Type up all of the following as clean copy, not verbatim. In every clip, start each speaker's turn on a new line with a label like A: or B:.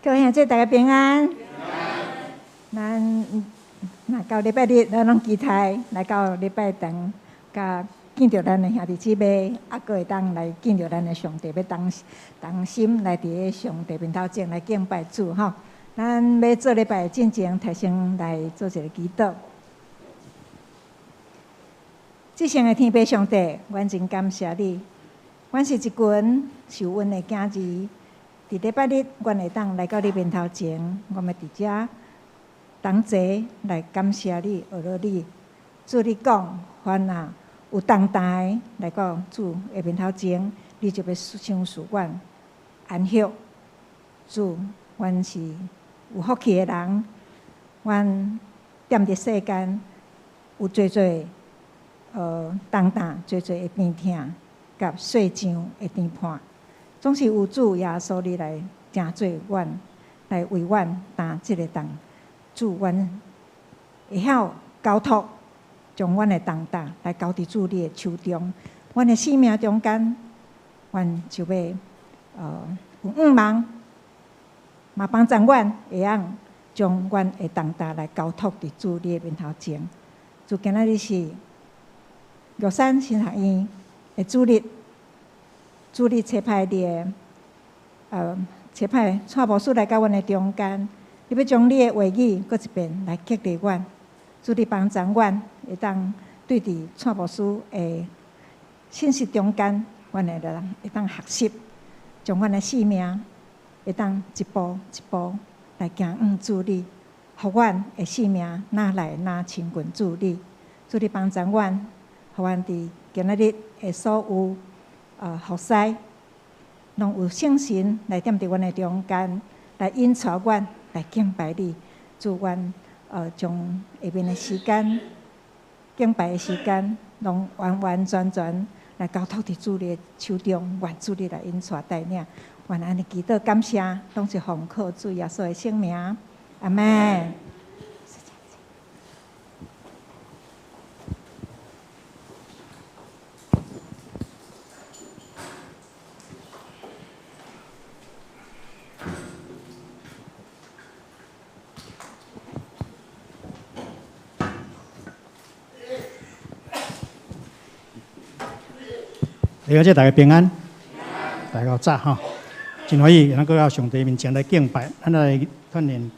A: 各位兄弟，大家平安。咱若到禮拜日，咱攏期待來到禮拜堂，佮見著咱的兄弟姊妹，猶閣會當來見著咱的上帝，欲同同心來佇咧上帝面頭前來敬拜主吼。咱欲做禮拜進前，提先來做一个祈禱。至聖的天父上帝，阮真感謝你。阮是一群受恩的囝兒，佇禮拜日，阮會當來到你面頭前，阮欲佇遮同齊來感謝你、學落你。主你講，凡若有重擔來到主的面頭前，你就欲賞賜阮安息。主，阮是有福氣的人，阮踮佇世間有濟濟重擔，濟濟的病痛，佮稅帳的擔負，總是有主耶穌你來成做阮，來為阮擔這个重。主，阮會曉交託，將阮的重擔來交佇主你的手中。阮的生命中間，阮就欲有向望，嘛幫助阮會曉將阮的重擔來交託佇主你的面頭前。主，今仔日是玉山神學院的主日，主你差派你的，差派蔡牧師來到阮的中間，你欲將你的話語閣一遍來激勵阮，主你幫助阮會當對佇蔡牧師的信息中間，阮會當會當學習，將阮的生命會當一步一步來行向主你，予阮的生命愈來愈親近主你，主你幫助阮，予阮佇今仔日的所有服侍，攏有聖神來踮佇阮的中間，來引導阮來敬拜你。祝阮將下面的時間，敬拜的時間，攏完完全全來交託佇主你的手中，願主你來引導帶領。願按呢祈禱感謝，攏是奉靠主耶穌的聖名，阿們。
B: 弟兄姊妹大家平安，大家早吼，真歡喜，咱閣到上帝面前來敬拜。咱來訓練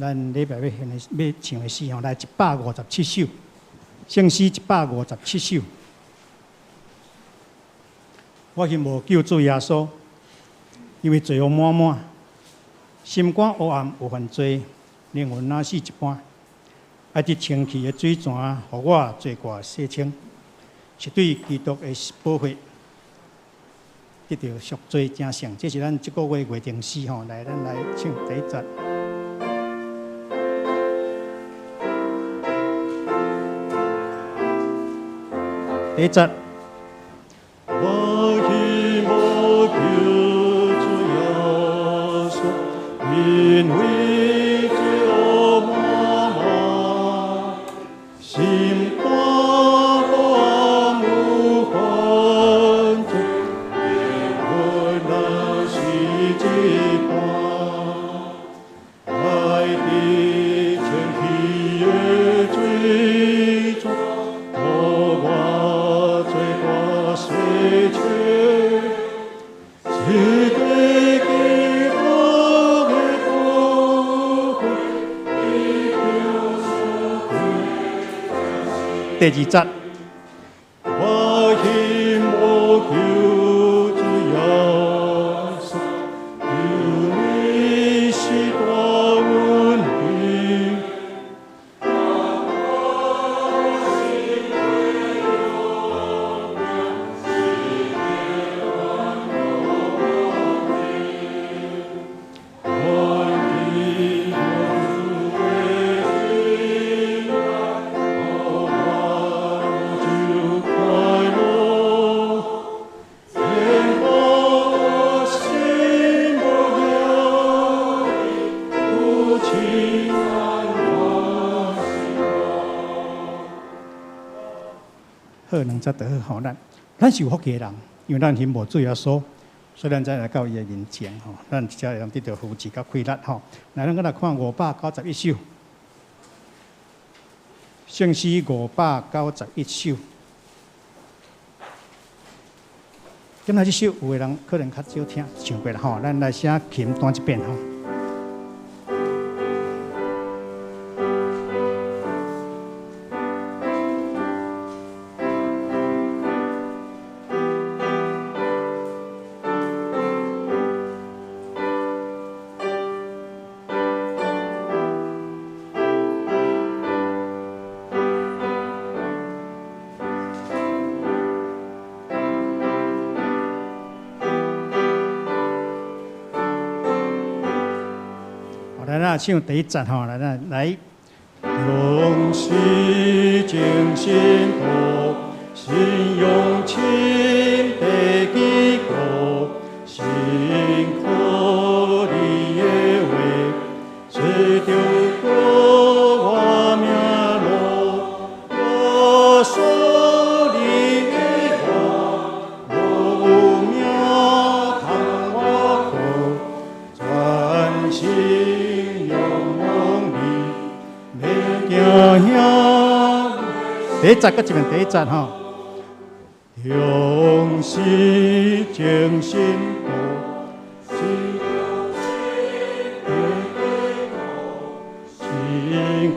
B: 咱禮拜欲獻的、欲唱的詩吼，來157首，聖詩157首。我希望救主耶穌，因為罪惡滿滿，心肝黑暗有犯罪，靈魂若死一般。愛佇清氣的水泉，予我罪過洗清，是對基督的寶血得著贖罪成聖。這是咱這个月月定詩吼，來，咱來唱第一節。第一節。
C: 我希望救主耶穌，因為罪惡滿滿，心肝黑暗有犯罪，靈魂若死一般，愛佇清氣的水泉，予我罪過洗清，是對基督的寶血得著贖罪。
B: 第二節。
C: 我希望救主耶穌，求你施大恩惠。
B: 好，兩節就好吼，咱咱是有福氣的人，因為咱希望主耶穌，所以咱才來到伊的面前吼，咱才會當得著扶持佮氣力吼。來，咱閣來看591首，聖詩591首。今仔這首有的人可能較少聽唱過啦吼，咱來寫琴彈一遍吼。來，唱第一節吼，來來來。
C: 用心精心讀，信用親地記過，信靠你的話，找著過我命路，耶穌你的話，無有命通我靠，全心仰望你，免驚遐。
B: 第一節閣一遍，第一節吼。
C: 用心精心讀，信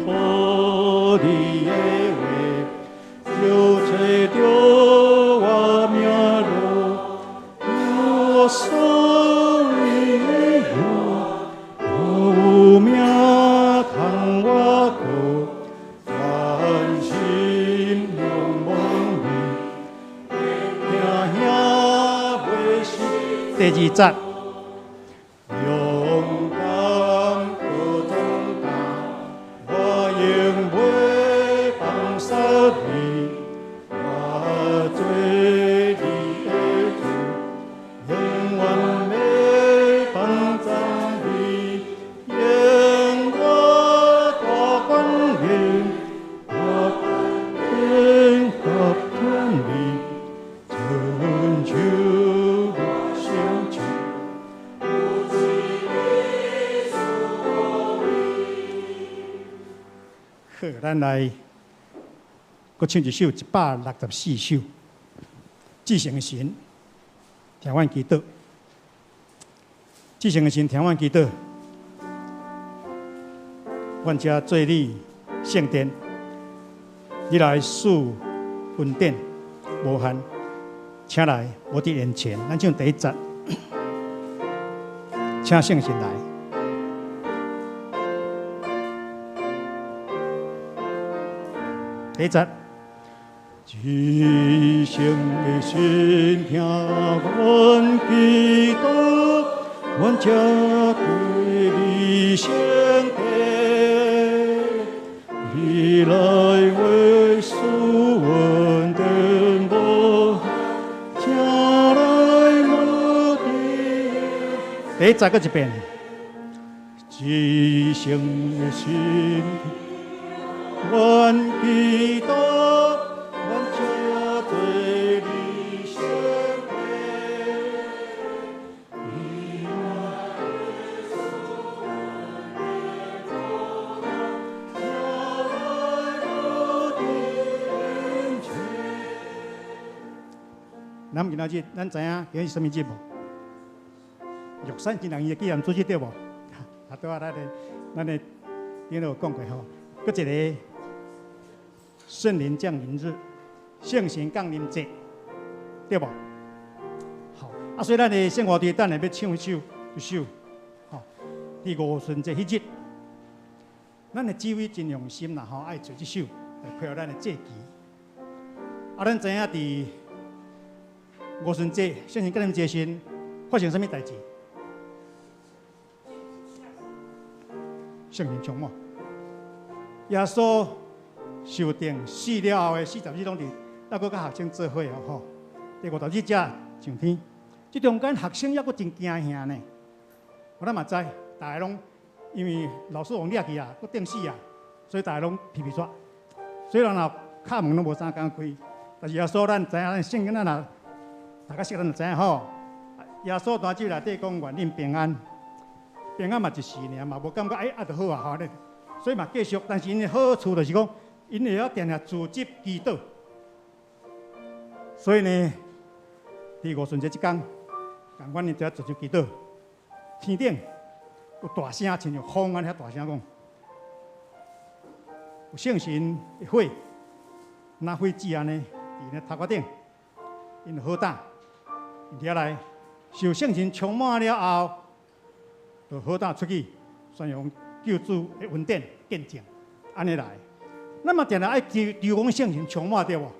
C: 靠你的話，就找著我命路，耶穌你的話，無有命通我靠，全心仰望你，驚遐袂死。
B: 第二節。
C: 勇敢閣壯膽，我永袂放捨你，我做你的主，永遠袂放縱你，用我大權柄，我天合天理，成就成就。
B: 好，咱來閣唱一首164首，至聖的神，聽阮祈禱。至聖的神，聽阮祈禱。阮遮做你聖殿，你來賜恩典無限，請來無佇眼前。咱唱第一節，請聖神來。第一節。
C: 至聖的神，聽阮祈禱，阮遮做你聖殿，你來為賜恩典無限，請來無佇。
B: 第一節閣一遍。
C: 至聖的神，阮祈禱，阮遮做你聖殿，你來請來無佇眼前。
B: 咱今仔日，咱知影今日是啥物日無？玉山金人伊的紀念主日對無？啊，拄仔咱的頂頭有講過吼，閣一个聖靈降臨日，聖神降臨節，對無？好，啊，所以咱的聖歌隊等下欲唱一首，吼，佇五旬節彼日，咱的指揮真用心啦，吼，愛做這首來配合咱的節期。啊，咱知影佇五旬節聖神降臨節時，發生啥物代誌？聖靈充滿，耶穌受釘死了後的40日攏佇，猶閣佮學生做伙哦吼。第50日才上天，這中間學生猶閣真驚嚇呢。我咱嘛知，大家攏因為老師予掠去啊，閣釘死啊，所以大家攏皮皮剉。雖然若敲門攏無啥敢開，但是耶穌咱知影，咱聖經咱若大家識咱就知影吼。耶穌彈酒內底講願恁平安，平安嘛一時爾嘛，無感覺哎啊就好啊吼咧，所以嘛繼續。但是𪜶的好處就是講，𪜶會曉定定組織祈禱。所以呢，佇五旬節這工，仝款𪜶就組織祈禱，天頂有大聲，親像風按呢遐大聲講，有聖神的火，若火舌按呢，佇𪜶頭殼頂，𪜶就好膽，𪜶遐來受聖神充滿了後，就好膽出去宣揚救主的恩典見證，按呢來。咱嘛定定愛求求講聖神充滿對無？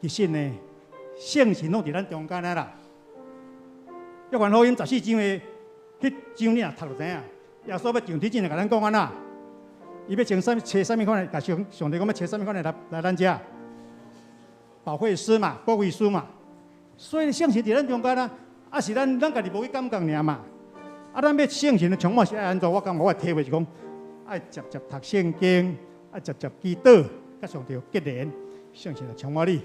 B: 其實呢，聖神攏佇咱中間啊啦。約翰福音14章的彼章你若讀就知影，耶穌欲上天之前，共咱講按怎？伊欲請啥物？揣啥物款的？共上上帝講欲揣啥物款的來來咱遮？保惠師嘛，保惠師嘛。所以聖神佇咱中間啊，啊是咱咱家己無去感覺爾嘛。啊，咱欲聖神的充滿是愛按怎？我感覺我的體會是講，愛捷捷讀聖經，愛捷捷祈禱，佮上帝有結連，聖神就充滿你。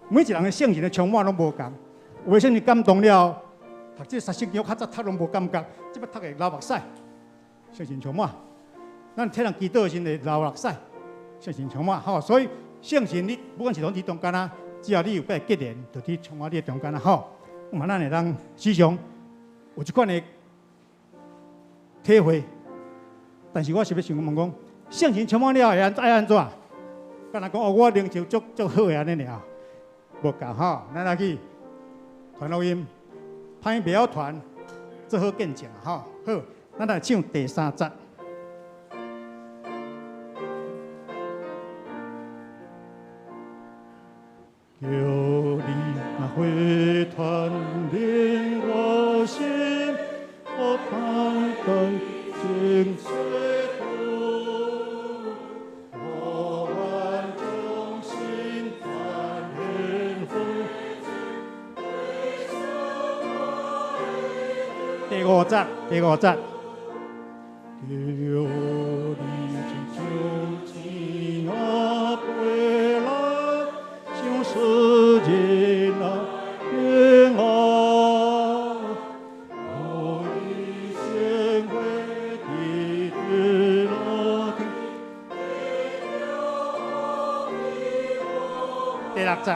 B: 每一人的聖神的充滿攏無仝，有的聖神感動了，讀這冊聖經我較早讀攏無感覺，這擺讀會流目屎，聖神充滿。咱替人祈禱的時陣會流目屎，聖神充滿吼。所以聖神你不管是攏佇中間啊，只要你有佮伊結連，就佇充滿你的中間啊吼。嘛，咱會當時常有這款的體會。但是我是欲想問講，聖神充滿了會按愛按怎？敢若講哦，我靈修足足好的按呢爾，無夠吼。咱來去傳福音，歹袂曉傳，做好見證吼。好，咱來唱第三節。
C: 求你那火團煉我心，我攀登進水土，我願忠心傳天父。
B: 第五節，第五節。
C: 求你親像天仔飛來，像世人啊變啊，予伊鮮血滴滴落地。
B: 第六節。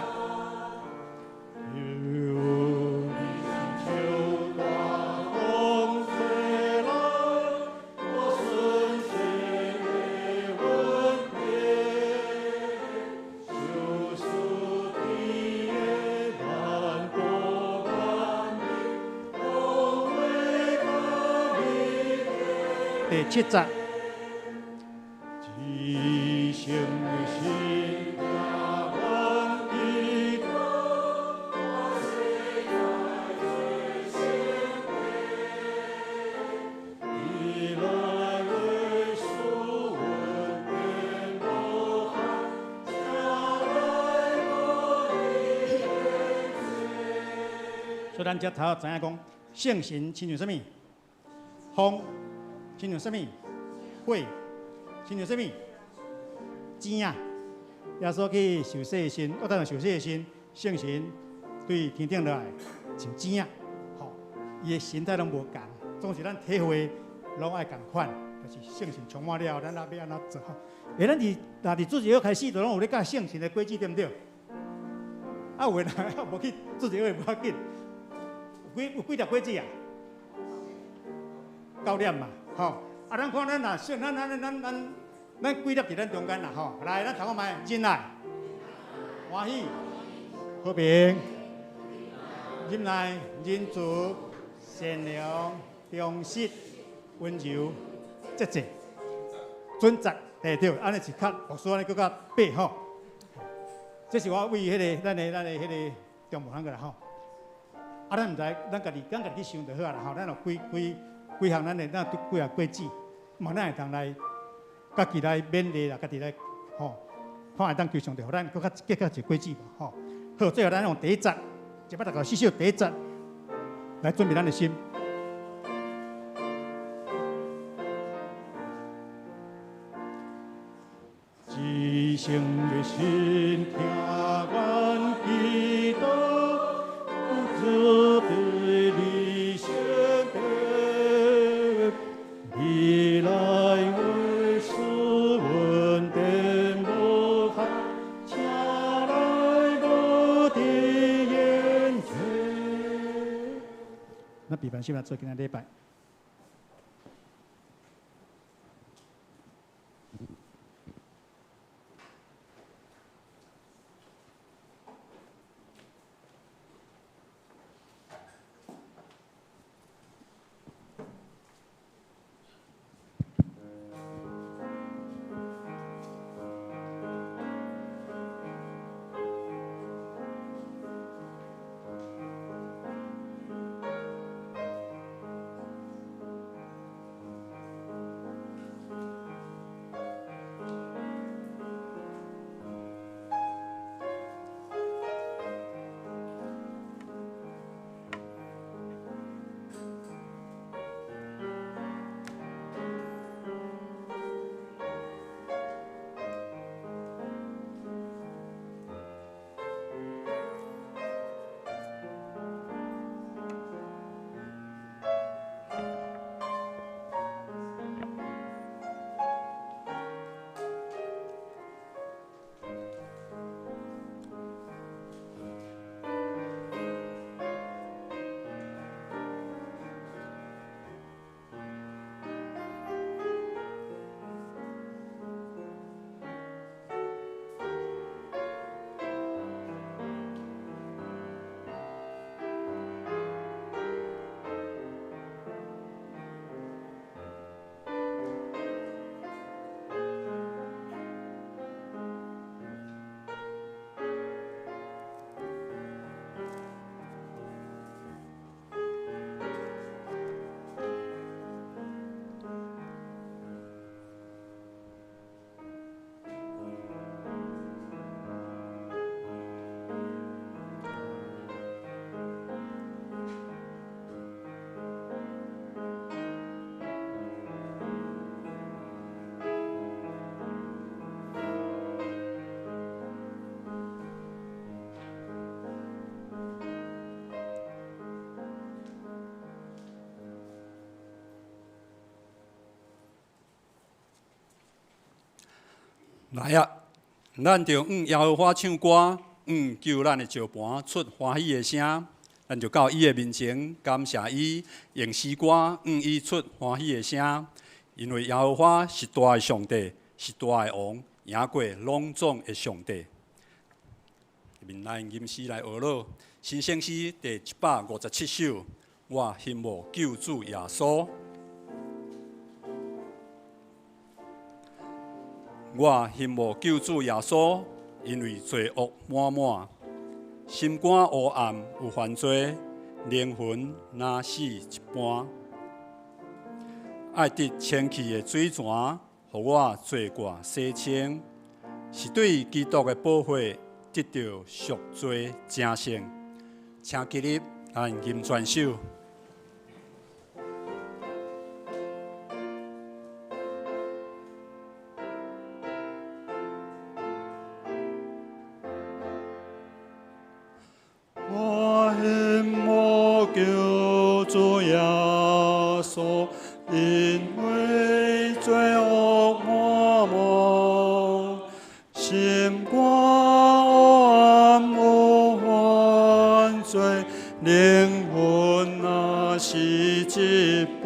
C: 求你親像大風吹來，我順心的恩典，就是你的萬國萬民，攏會甲你。
B: 第七節。
C: 至聖的心聽阮祈禱，你來為主恩典無限，將來
B: 所以咱這頭知影講，聖神親像啥物？風，親像啥物？火，親像啥物？錢啊！耶穌去受洗的時，我等受洗的時，聖神對天頂落來像錢啊！吼，伊的形態攏無仝，總是咱體會攏愛仝款，就是聖神充滿了後，咱也欲按怎做吼？欸，咱佇若佇主日學開始，就攏有咧教聖神的果子，對毋對？啊，有的人啊無去主日學無要緊，有幾粒果子啊？九粒嘛，吼！啊，咱看咱若聖，咱咱咱咱咱幾粒佇咱中間啦，吼！來，咱讀看覓，仁愛、歡喜、和平、忍耐、仁慈、善良、忠實、溫柔、節制、準則，對對，按呢是較牧師按呢閣較白吼。這是我為彼个咱的咱的彼个中文行過來吼。啊，咱毋知，咱家己去想就好啊啦吼。咱有幾幾幾項，咱的咱幾項果子，嘛咱會當來家己來勉勵啦，家己來吼，看會當求上帝，予咱閣較結較濟果子吼。好，最後咱用第一節，164首第一節來準備咱的心。
C: 至聖的心聽阮祈禱，有慈悲。
B: 專心來做今仔禮拜。
D: 來啊！咱著向耶和華唱歌，向救咱的石磐出歡喜的聲。咱就到伊的面前感謝伊，用詩歌向伊出歡喜的聲。因為耶和華是大的上帝，是大的王，贏過攏總的上帝。面來吟詩來學咯，新生詩第157首，我欣慕救主耶穌。我欣慕救主耶穌，因為罪惡滿滿，心肝烏暗有犯罪，靈魂若死一般。愛得清氣的水泉，予我罪過洗清，是對基督的寶血得著贖罪成聖。請起立，咱吟全首。
C: 我欣慕救主耶穌，因為罪惡滿滿，心肝黑暗有犯罪，靈魂若死一般。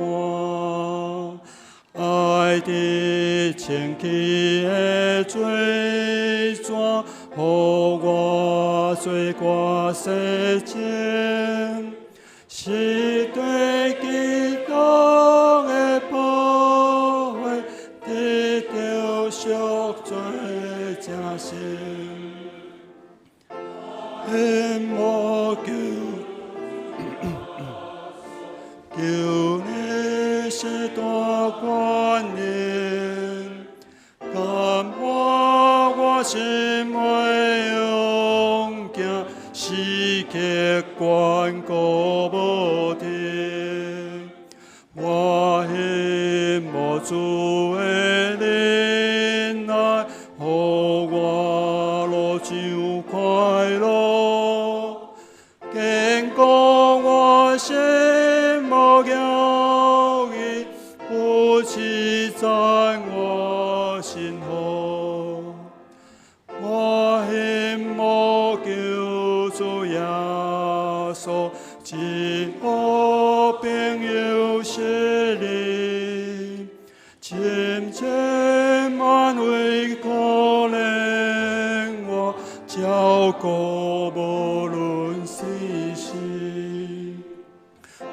C: 愛得清氣的水泉，予我罪過洗淨，是對基督的寶血得著贖罪成聖。欣慕救，求你是大觀念，感化我心的勇敢，時刻堅固無停。我欣慕主的忍耐，予我路上快樂，堅固我心無搖移，扶持在我身後。我欣慕救主耶穌，只好平千萬位可憐我，照顧無論時時。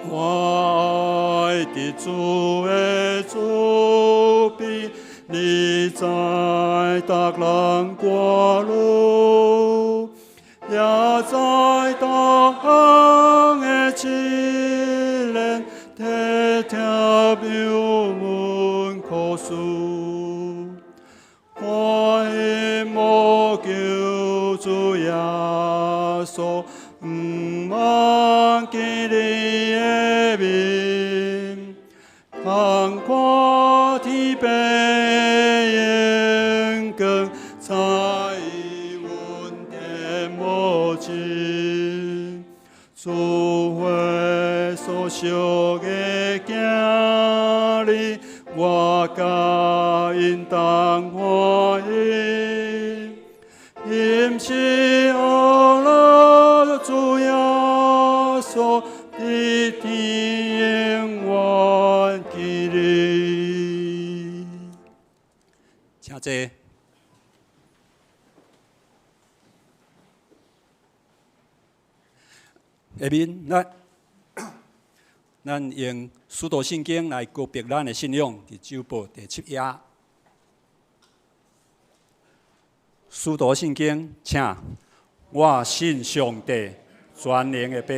C: 我愛佇主的慈悲，你知逐人歌路，也知逐項的試煉，體貼有阮苦事。我希望救主耶穌，毋忘見你的面，通看天父榮光，知阮天無盡。主血所屬的囝兒，我佮𪜶同歡喜。毋是學了主耶穌，佇天永遠見你。
D: 請坐。下面咱咱用使徒信經來告白咱的信仰，佇周報第七頁。使徒信經，請我信上帝全能的父，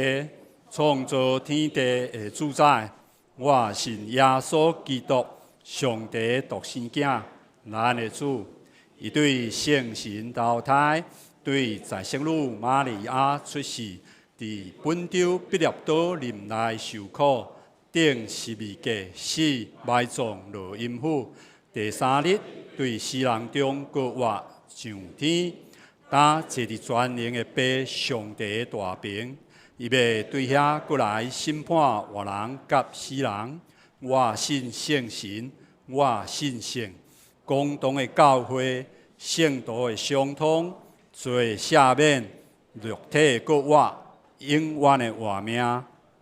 D: 創造天地的主宰。我信耶穌基督，上帝獨生囝，咱的主。伊對聖神投胎，對在聖女瑪利亞出世，佇本丟彼拉多任內受苦，釘十字架死，埋葬落陰府。第三日對死人中復活上天，擔坐佇全能的父上帝的大爿，伊欲對遐閣來審判活人佮死人。我信聖神，我信聖公同的教會，聖徒的相通，罪赦免，肉體復活，永遠的活命。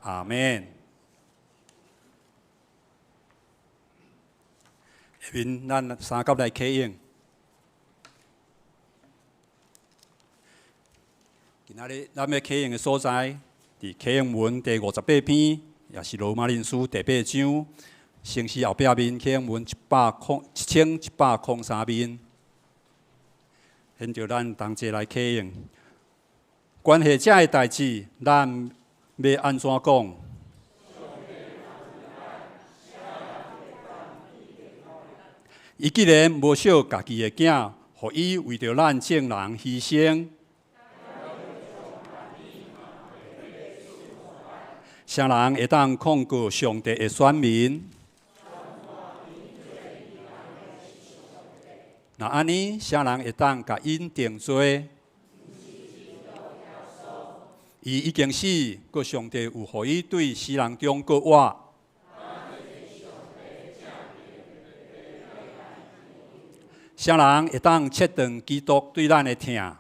D: 阿們。下面咱三甲來啟應。今仔日咱欲啟應的所在，佇啟應文第58篇，也是羅馬人書第八章，聖詩後壁面啟應文1103面。現就咱同齊來啟應。關係這个代誌，咱欲按怎講？伊既然無惜家己的囝，予伊為著咱眾人犧牲，啥人會當控告上帝的選民？若按呢，啥人會當共𪜶定罪？伊已經死，閣上帝有予伊對死人中復活。啥人會當切斷基督對咱的疼？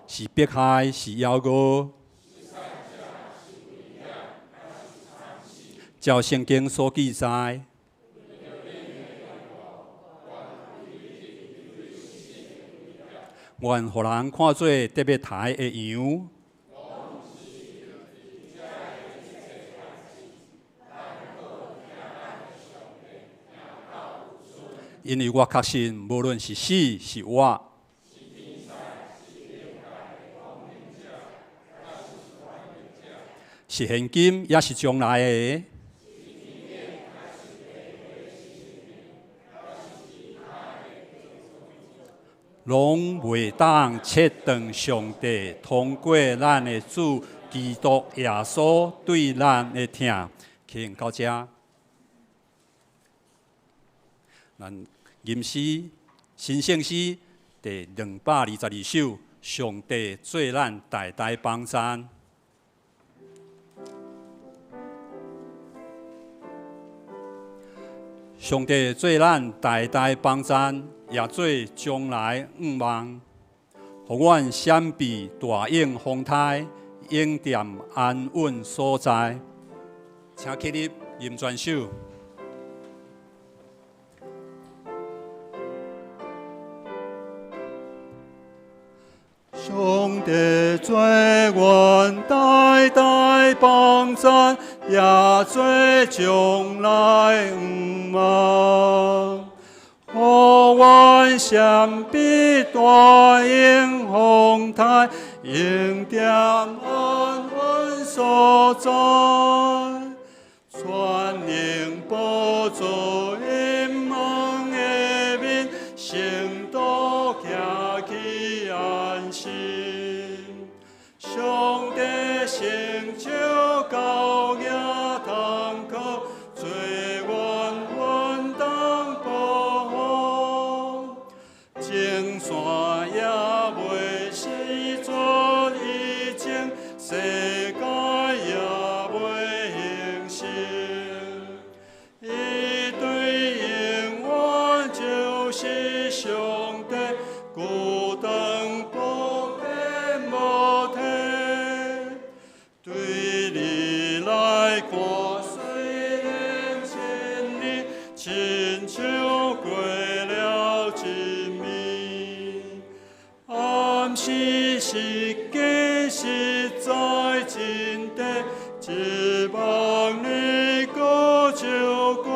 D: 是迫害，是枵餓？照聖經所記載，願予人看做得欲刣的羊。因為我確信，無論是死是活，是現今抑是將來的，攏袂當切斷上帝通過咱的主基督耶穌對咱的疼。請到這，咱吟詩新聖詩第222首，上帝做咱代代幫贊。上帝做咱代代幫贊，也做將來向望，予阮閃避大湧風颱，永踮安穩所在。請起立，吟全首。
C: 帝做阮代代幫贊，也做將來向望。予阮閃避大迎風台，營踮安穩所在。全能寶座陰蒙的面，聖徒徛起安心。上帝成就高額通靠，做阮穩當保護。眾山也袂失出伊情，世界也袂興盛。伊對永遠就是上帝，孤單不變無替。對你來看，雖然千年，親像過了一暝。暗時是假實在真的，一萬年閣照過。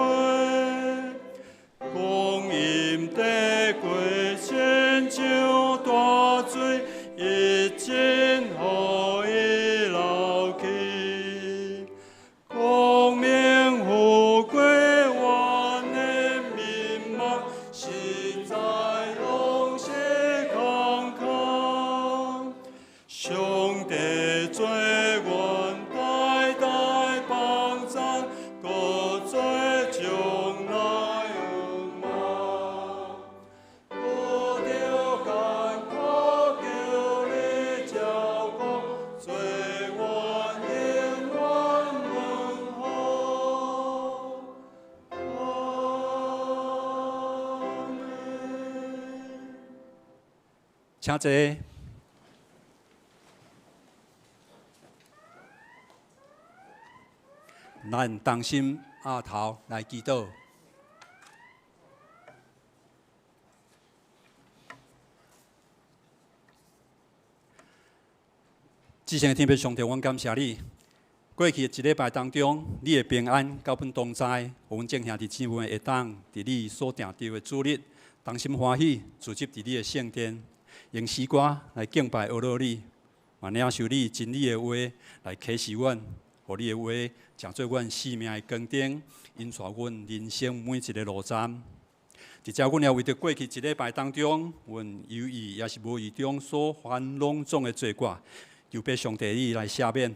C: 光陰地過，親像大水，一陣予伊流去。光明富貴，阮的眠夢，實在攏是空空。上帝做阮代代幫贊，閣做將來向望。拄著艱苦，求你照顧，做阮永遠問候。阿們。
D: 請坐。咱同心阿頭來祈禱。至聖的天父上帝，阮感謝你。過去的一禮拜當中，你的平安佮阮同在，予阮眾兄弟姊妹會當佇你所定著的主日，同心歡喜，聚集佇你的聖殿，用詩歌來敬拜阿羅你，嘛領受你真理的話來啟示阮，予你的話成做阮生命的光燈，引帶阮人生每一个路站。佇遮，阮也為著過去一禮拜當中，阮有意抑是無意中所犯攏總的罪過，求父上帝你來赦免。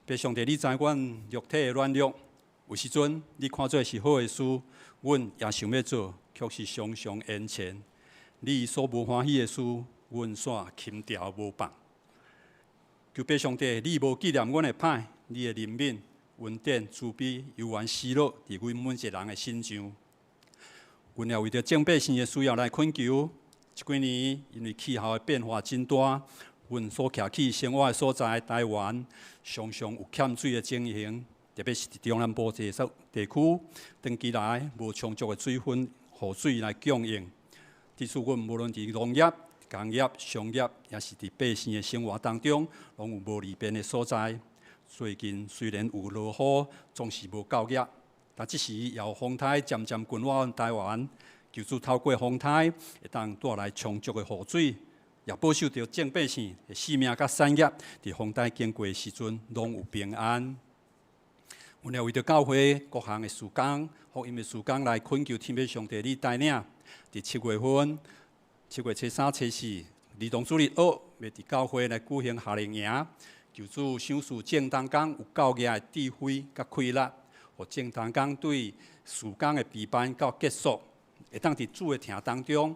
D: 父上帝，你知阮肉體的軟弱，有時陣你看做是好的事，阮也想欲做，卻是常常延遲。你所無歡喜的事，阮煞輕牢無放。求父上帝，你無紀念阮的歹，你的憐憫、恩典、慈悲，猶原施落佇阮每一個人的身上。阮也為著眾百姓的需要來懇求。這幾年因為氣候的變化真大，阮所徛起生活的所在台灣，常常有欠水的情形，特別是佇中南部這個地區，長期來無充足的水分、雨水來供應。致使阮無論佇農業、工業、商業，抑是佇百姓的生活當中，攏有無利便的所在。最近雖然有落雨，總是無夠熱。但這時也有風颱漸漸近阮台灣，求主透過風颱，會當帶來充足的雨水，也保守著眾百姓的性命佮產業，佇風颱經過的時陣，攏有平安。阮也為著教會各項的事工、福音的事工來懇求天父上帝你帶領。佇7月份，7月初3、初四，兒童主日學欲佇教會來舉行夏令營，求主賞賜眾同工有夠額的智慧佮氣力，予眾同工對事工的備辦到結束，會當佇主的疼當中，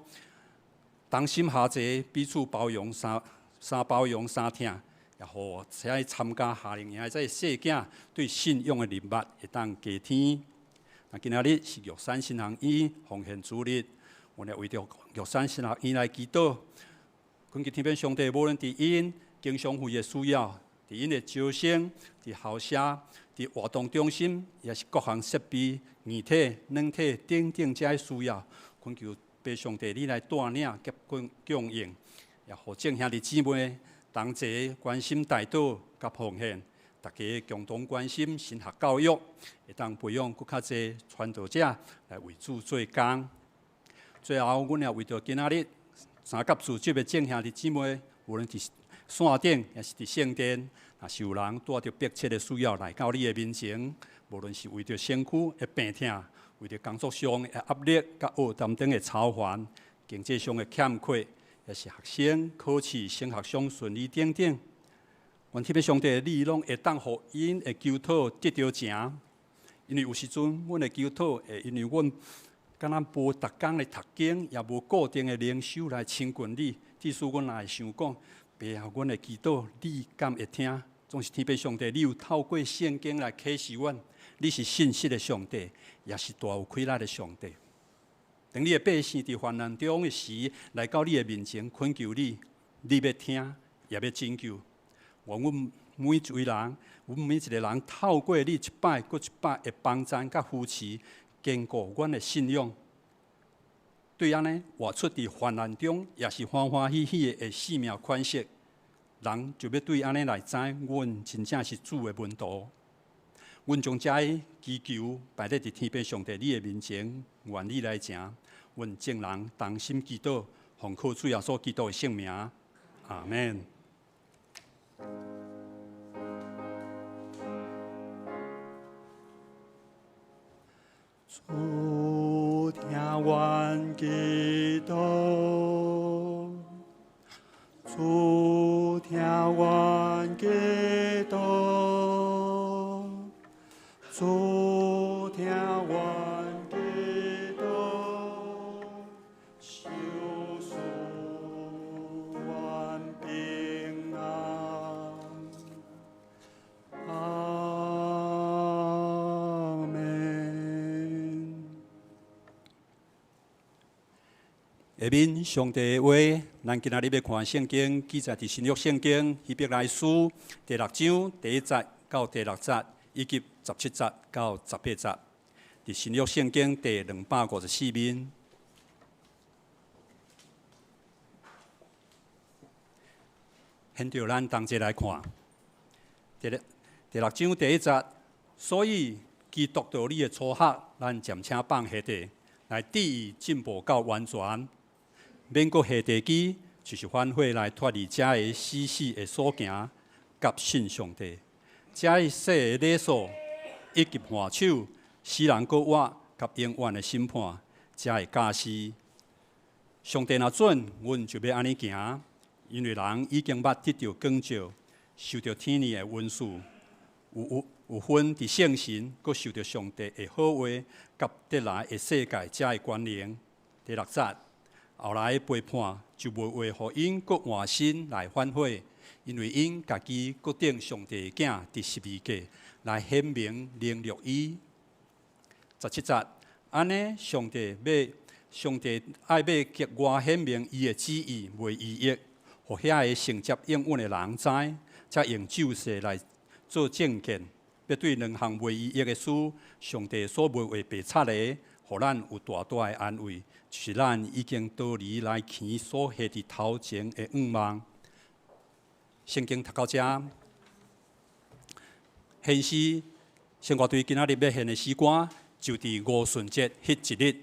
D: 同心合齊，彼此包容三三包容三疼，也予這參加夏令營的這个細囝對信仰的認捌會當加添。那今仔日是玉山神學院奉獻主日，阮也為著玉山神學院來祈禱，懇求天父上帝，無論佇𪜶經常費的需要，佇𪜶的招生，佇校舍，佇活動中心，抑是各項設備、硬體、軟體等等這个需要，懇求父上帝你來帶領佮供應，也予眾兄弟姊妹同齊關心代禱佮奉獻，大家共同關心神學教育，會當培養閣較濟傳道者來為主做工。最後，阮也為著今仔日三甲組織的眾兄弟姊妹，無論佇線頂抑是佇聖殿，若是有人帶著迫切的需要來到你的面前，無論是為著身軀的病痛，為著工作上的壓力、佮學擔當的操煩，經濟上的欠缺，抑是學生考試升學上順利等等，願天父上帝，你攏會當予𪜶的求禱得著成。因為有時陣，阮的求禱會因為阮敢若無逐工咧讀經，也無固定的靈修來親近你，致使阮也會想講，爸啊，阮的祈禱你敢會聽？總是天父上帝，你有透過聖經來啟示阮，你是信實的上帝，也是大有氣力的上帝。當你的百姓佇患難中的時，來到你的面前懇求你，你欲聽，也欲拯救。願阮每一位人，阮每一个人透過你一擺閣一擺的幫贊佮扶持，堅固阮的信仰。對按呢，活出佇患難中，也是歡歡喜喜的性命款式，人就欲對按呢來知，阮真正是主的門徒。阮將這个祈求擺佇天父上帝你的面前，願你來成。阮眾人同心祈禱，奉靠主耶穌基督的聖名，阿們。
C: 主聽阮祈禱，主聽阮祈禱，主聽阮祈禱，求賜阮平安。阿們。
D: 下面上帝的話，咱今仔日欲看聖經記載佇新約聖經希伯來書第六章第一節到第六節，以及17節到18節。佇新約聖經第254面。現著咱同齊來看第六章第一節，所以基督道理的初學，咱暫且放下地，來致意進步到完全，免閣下地基，就是反悔來脫離這个死死的所行，佮信上帝。這个世的禮數以及換手，使人閣活佮永遠的審判，這个教示。上帝若准，阮就欲按呢行，因為人已經捌得著光照，受著天父的恩賜，有份佇聖神，閣受著上帝的好話，佮得來的世界這个權能。第六節，後來背叛就無話予𪜶閣換身來反悔，因為𪜶家己閣釘上帝的囝佇十字架來顯明凌辱伊。17節，按呢，上帝愛欲格外顯明伊的旨意袂移易，予遐个承接應允的人知，才用咒誓來做證見，欲對兩項袂移易的事，上帝所無話白插的，予咱有大大的安慰，就是咱已經脫離來墘所下佇頭前的願望。聖經讀到遮，顯示聖歌隊今仔日欲獻的詩歌，就佇五旬節彼一日。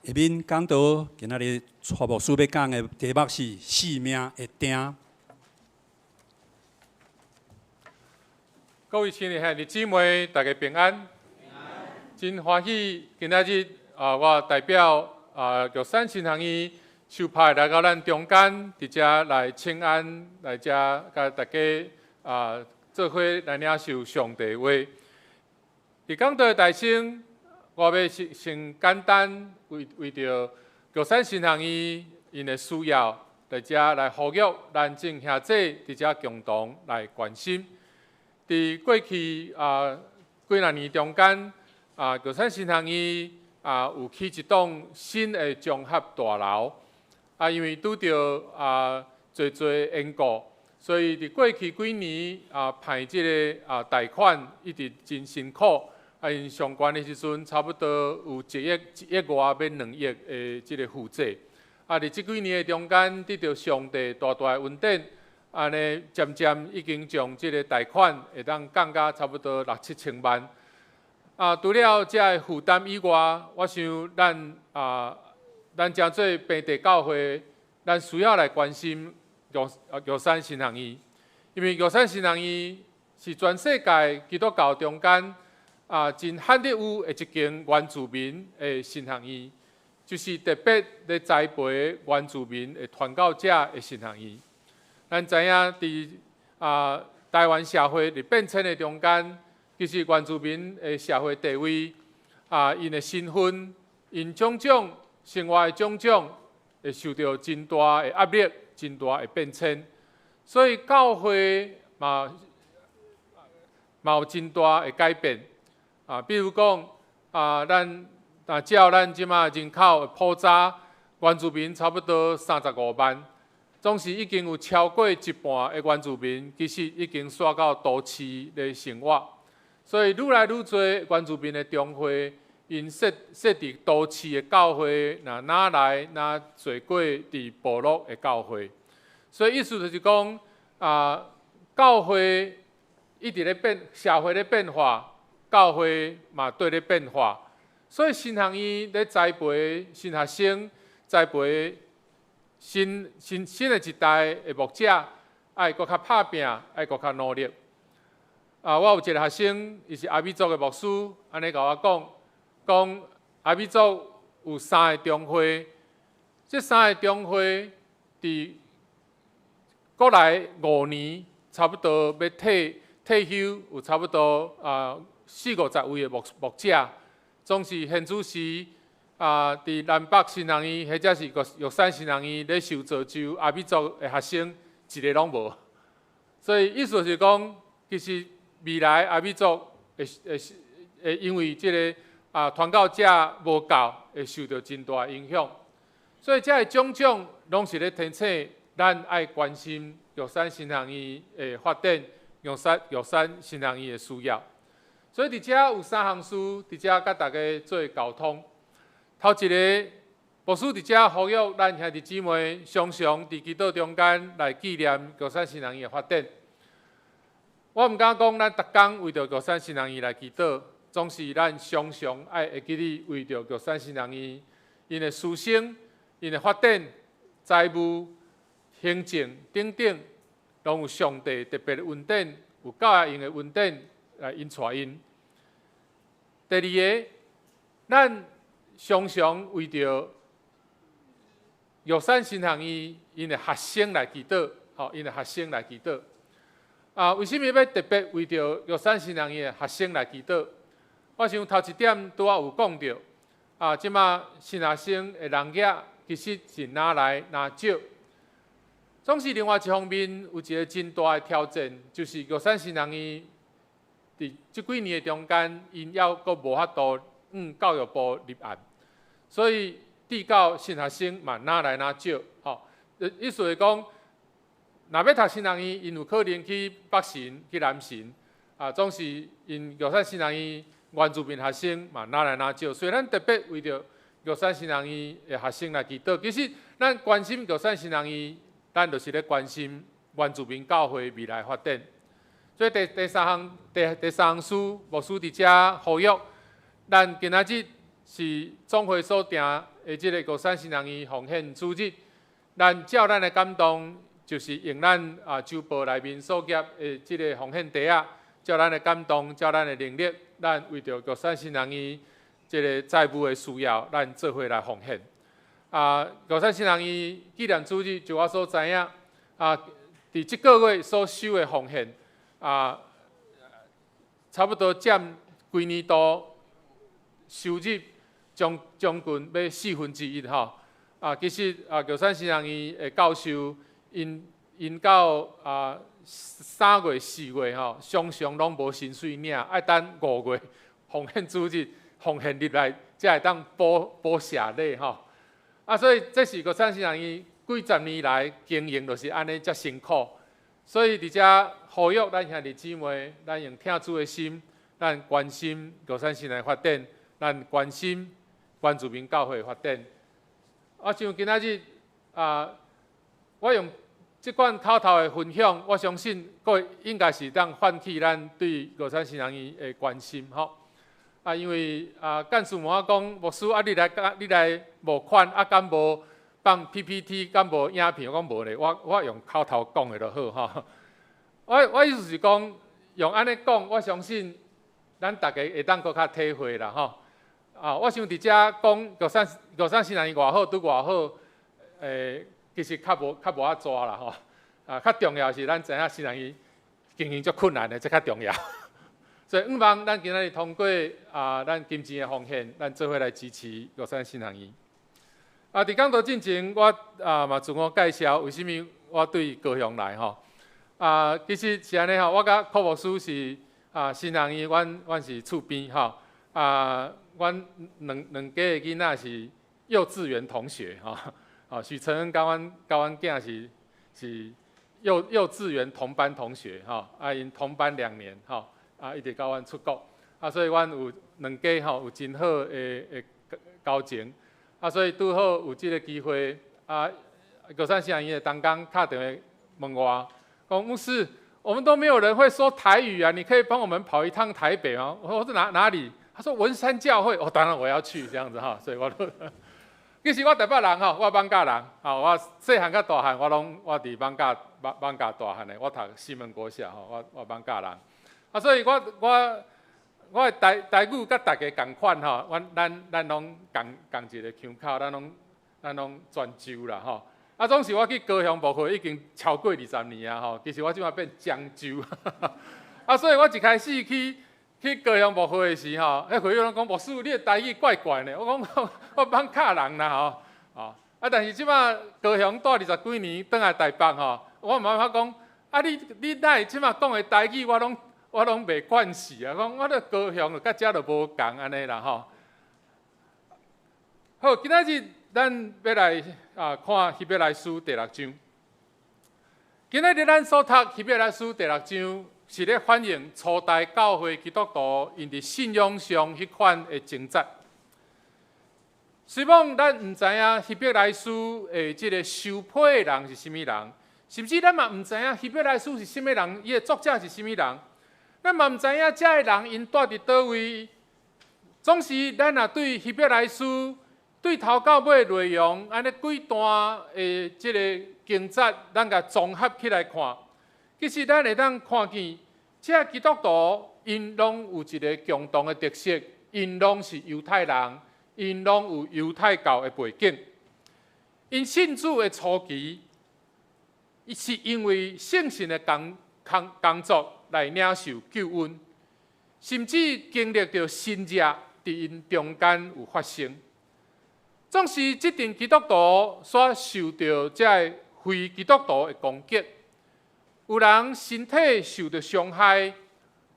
D: 下面講道今仔日蔡牧師欲講的題目是性命的定。
E: 各位親愛兄弟姊妹，大家平安。真歡喜今仔日啊，我代表啊玉山神學院受派來到咱中間，佇遮來請安，來遮共大家啊做伙來領受上帝話。佇講道的台先，我欲先先簡單為為著玉山神學院𪜶的需要，佇遮來呼籲咱眾兄弟佇遮共同來關心。佇過去啊幾若年中間，啊玉山神學院啊有起一棟新的綜合大樓，啊因為拄著啊濟濟緣故，所以佇過去幾年啊還這个啊貸款一直真辛苦，啊𪜶上懸的時陣差不多有一億一億外欲2億的這个負債，啊佇這幾年的中間得著上帝大大的恩典。按呢漸漸已經將這个貸款會當降到差不多六七千萬。啊，除了這个負擔以外，我想咱啊，咱誠做平地教會，咱需要來關心玉玉山神學院，因為玉山神學院是全世界基督教中間啊真罕得有的一間原住民的神學院，就是特別咧栽培原住民的傳教者的神學院。咱知影佇啊台灣社會佇變遷的中間，其實原住民的社會地位啊，𪜶的身份，𪜶種種生活的種種，會受著真大的壓力，真大的變遷。所以教會嘛嘛有真大的改變啊，比如講啊，咱若照咱這馬人口的普查，原住民差不多35萬。總是已經有超過一半的原住民，其實已經徙到都市咧生活。所以愈來愈濟原住民的中會，𪜶設設佇都市的教會，若哪來若濟過佇部落的教會。所以意思就是講，啊，教會一直咧變，社會咧變化，教會嘛綴咧變化。所以神學院咧栽培新學生，栽培新新新的一代的牧者，愛閣較拍拚，愛閣較努力。啊，我有一个學生，伊是阿美族的牧師，按呢共我講，講阿美族有三个中會，這三个中會佇過來5年，差不多欲退退休，有差不多啊四五十位的牧牧者，總是現主時。啊！佇南北神學院，或者是玉山神學院咧受造就阿美族的學生，一个攏無。所以意思是講，其實未來阿美族會會會因為這个啊傳教者無夠，會受著真大影響。所以這个種種攏是咧提醒咱愛關心玉山神學院的發展，玉山玉山神學院的需要。所以佇遮有三項事，佇遮佮大家做溝通。頭一个，牧師佇遮呼籲咱兄弟姊妹，常常佇祈禱中間來紀念玉山神學院的發展。我毋敢講咱逐工為著玉山神學院來祈禱，總是咱常常愛會記得為著玉山神學院𪜶的師生、𪜶的發展、財務、行政等等，攏有上帝特別的恩典，有教會用的恩典來引帶𪜶。第二个，咱常常為著玉山神學院𪜶的學生來祈禱，吼，𪜶的學生來祈禱。啊，為啥物欲特別為著玉山神學院的學生來祈禱？我想頭一點拄仔有講著，啊，這馬新學生的人額其實是愈來愈少。總是另外一方面有一个真大的挑戰，就是玉山神學院佇這幾年的中間，𪜶猶閣無法度向教育部入案，所以至到新學生嘛，愈來愈少。吼，意思是講，若欲讀神學院，𪜶有可能去北神、去南神，啊，總是𪜶玉山神學院原住民學生嘛，愈來愈少。所以咱特別為著玉山神學院的學生來祈禱。其實咱關心玉山神學院，咱就是咧關心原住民教會未來發展。所以第第三項第第三項事，牧師佇遮呼籲，咱今仔日是總會所訂的這个玉山神學院奉獻主日，咱照咱的感動，就是用咱周報內面所夾的這个奉獻袋仔，照咱的感動，照咱的能力，咱為著玉山神學院這个債務的需要，咱做伙來奉獻。玉山神學院紀念主日，就我所知影，佇這个月所收的奉獻，差不多佔規年度收入將近欲1/4吼。其實玉山神學院的教授，𪜶到3月、4月吼，常常攏無薪水領，愛等5月奉獻主日奉獻入來，才會當補謝禮吼。所以這是玉山神學院幾十年來經營就是按呢遮辛苦。所以佇遮呼籲咱兄弟姊妹，咱用疼主的心，咱關心玉山神學院發展，咱關心原住民教會發展。我想今仔日我用這款口頭的分享，我相信各位應該是當喚起咱對玉山神學院的關心吼。因為幹事問我講，牧師啊，你來募款啊，敢無放 PPT，敢無影片？我講無咧，我用口頭講的就好吼。我意思是講，用按呢講，我相信咱逐家會當閣較體會啦吼。我想佇遮講玉山神學院偌好，拄偌好，其實較無遐濟啦吼。較重要是咱知影神學院經營足困難的，這較重要。所以，向望咱今仔日通過咱金錢的奉獻，咱做伙來支持玉山神學院。佇講道進前，我嘛自我介紹，為啥物我對高雄來吼？其實是按呢吼，我佮柯牧師是神學院，阮是厝邊吼。阮兩家的囡仔是幼稚園同學吼。許承恩佮阮囝是幼稚園同班同學吼。𪜶同班2年吼。一直到阮出國，所以阮有兩家吼有真好的交情，所以拄好有這个機會，玉山神學院的同工敲電話問我，講牧師，我們都沒有人會說台語啊，你可以幫我們跑一趟台北嗎？我說哪裡？他說文山教會，哦，當然我要去這樣子哈，所以我都，其實我台北人吼，我艋舺人，我細漢到大漢我攏我佇艋舺大漢的，我讀西門國小吼，我艋舺人。所以我的台語佮大家仝款吼，咱攏仝一个腔口，咱攏泉州啦吼。總是我去高雄牧會已經超過20年啊吼，其實我這馬變漳州。所以我一開始去高雄牧會的時吼，彼會友攏講牧師，你的台語怪怪呢。我講我艋舺人啦吼，但是這馬高雄蹛20幾年，轉來台北吼，我媽媽講，你哪會這馬講的台語，我攏袂慣勢啊！講我咧高雄，佮遮就無仝按呢啦吼。好，今仔日咱欲來看希伯來書第六章。今仔日咱所讀希伯來書第六章，是咧反映初代教會基督徒𪜶佇信仰上彼款的掙扎。雖罔咱毋知影希伯來書的這个收批的人是啥物人，甚至咱嘛毋知影希伯來書是啥物人，伊的作者是啥物人。咱嘛毋知影遮个人𪜶蹛佇佗位。總是咱若對希伯來書對頭到尾內容，按呢幾段的這个經節，咱共綜合起來看，其實咱會當看見，這基督徒𪜶攏有一个共同的特色，𪜶攏是猶太人，𪜶攏有猶太教的背景。𪜶信主的初期，伊是因為聖神的工作來領受救恩，甚至經歷著神蹟佇𪜶中間有發生。總是這陣基督徒所受著這个非基督徒的攻擊，有人身體受著傷害，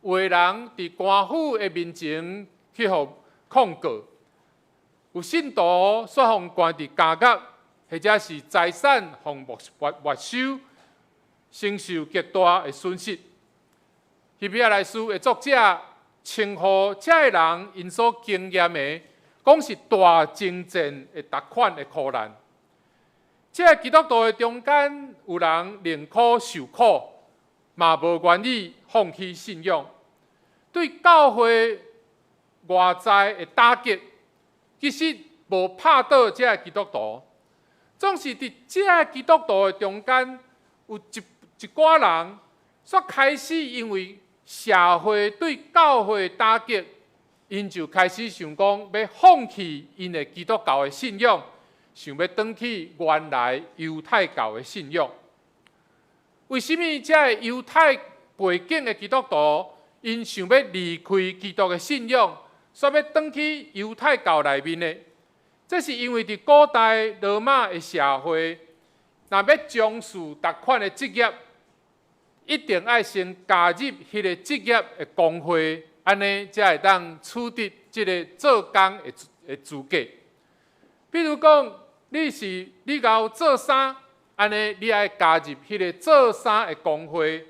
E: 有的人佇官府的面前去予控告，有信徒煞予關佇監獄，或者是財產予沒收，承受極大的損失。希伯來書的作者稱呼這个人𪜶所經驗的，講是大爭戰的逐款的苦難。這个基督徒的中間，有人寧可受苦，嘛無願意放棄信仰。對教會外在的打擊，其實無拍倒這个基督徒，總是佇這个基督徒的中間有一寡人，煞開始因為社會對教會打擊，𪜶就開始想講欲放棄𪜶的基督教的信仰，想欲轉去原來猶太教的信仰。為啥物這个猶太背景的基督徒，𪜶想欲離開基督的信仰，煞欲轉去猶太教內面呢？這是因為佇古代羅馬的社會，若欲從事逐款的職業，一定愛先加入彼个職業的公會，按呢才會當取得這个做工的資格。比如講，你𠢕做衫，按呢你愛加入彼个做衫的公會。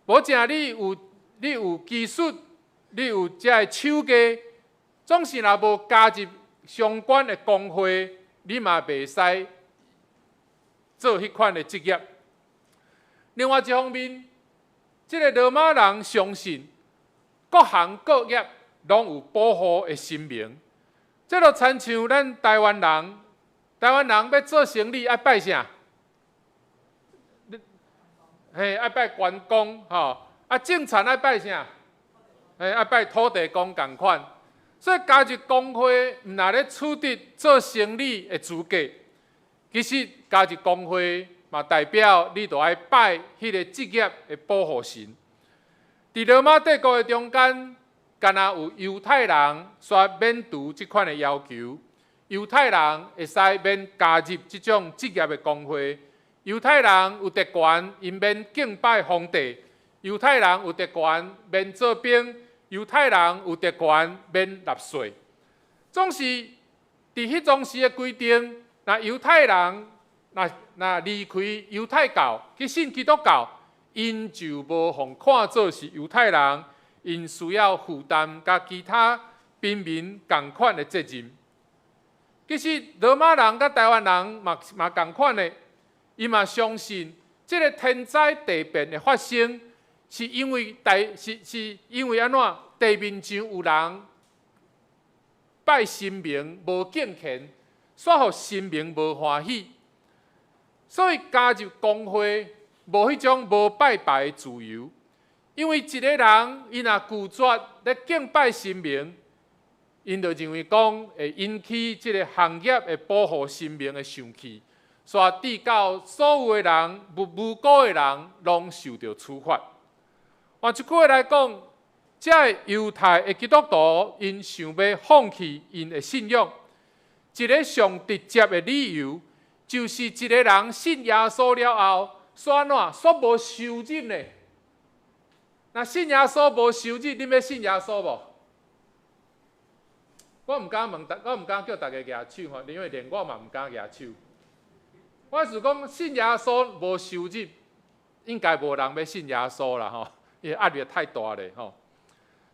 E: 無正你有技術，你有這个手藝，總是若無加入相關的公會，你嘛袂使做彼款的職業。另外一方面，這个羅馬人相信各行各業攏有保護的神明。這就親像咱台灣人，台灣人欲做生意愛拜啥？嘿，愛拜關公吼。啊，種田愛拜啥？嘿，愛拜土地公仝款。所以加入公會，毋但咧取得做生意的資格，其實加入公會嘛代表你著愛拜彼个職業的保護神。佇羅馬帝國的中間，敢若有猶太人煞免除這款的要求，猶太人會使免加入這種職業的公會，猶太人有特權，𪜶免敬拜皇帝；猶太人有特權，免做兵；猶太人有特權，免納稅。總是佇彼當時的規定，若猶太人若離開猶太教去信基督教，𪜶就無予看做是猶太人，𪜶需要負擔佮其他平民仝款的責任。其實羅馬人佮台灣人嘛仝款的，伊嘛相信這个天災地變的發生，是因為按怎？地面上有人拜神明無敬虔，煞予神明無歡喜，所以加入公會無彼種無拜拜的自由。因為一个人伊若拒絕咧敬拜神明，𪜶就認為講會引起這个行業的保護神明的生氣，煞致到所有的人無辜的人攏受著處罰。換一句話來講，這个猶太的基督徒，𪜶想欲放棄𪜶的信仰，一个上直接的理由，就是一个人信耶穌了後，煞按怎？煞無收入呢？若信耶穌無收入，恁欲信耶穌無？我毋敢叫大家舉手吼，因為連我嘛毋敢舉手。我是講信耶穌無收入，應該無人欲信耶穌啦吼，因為壓力太大咧吼。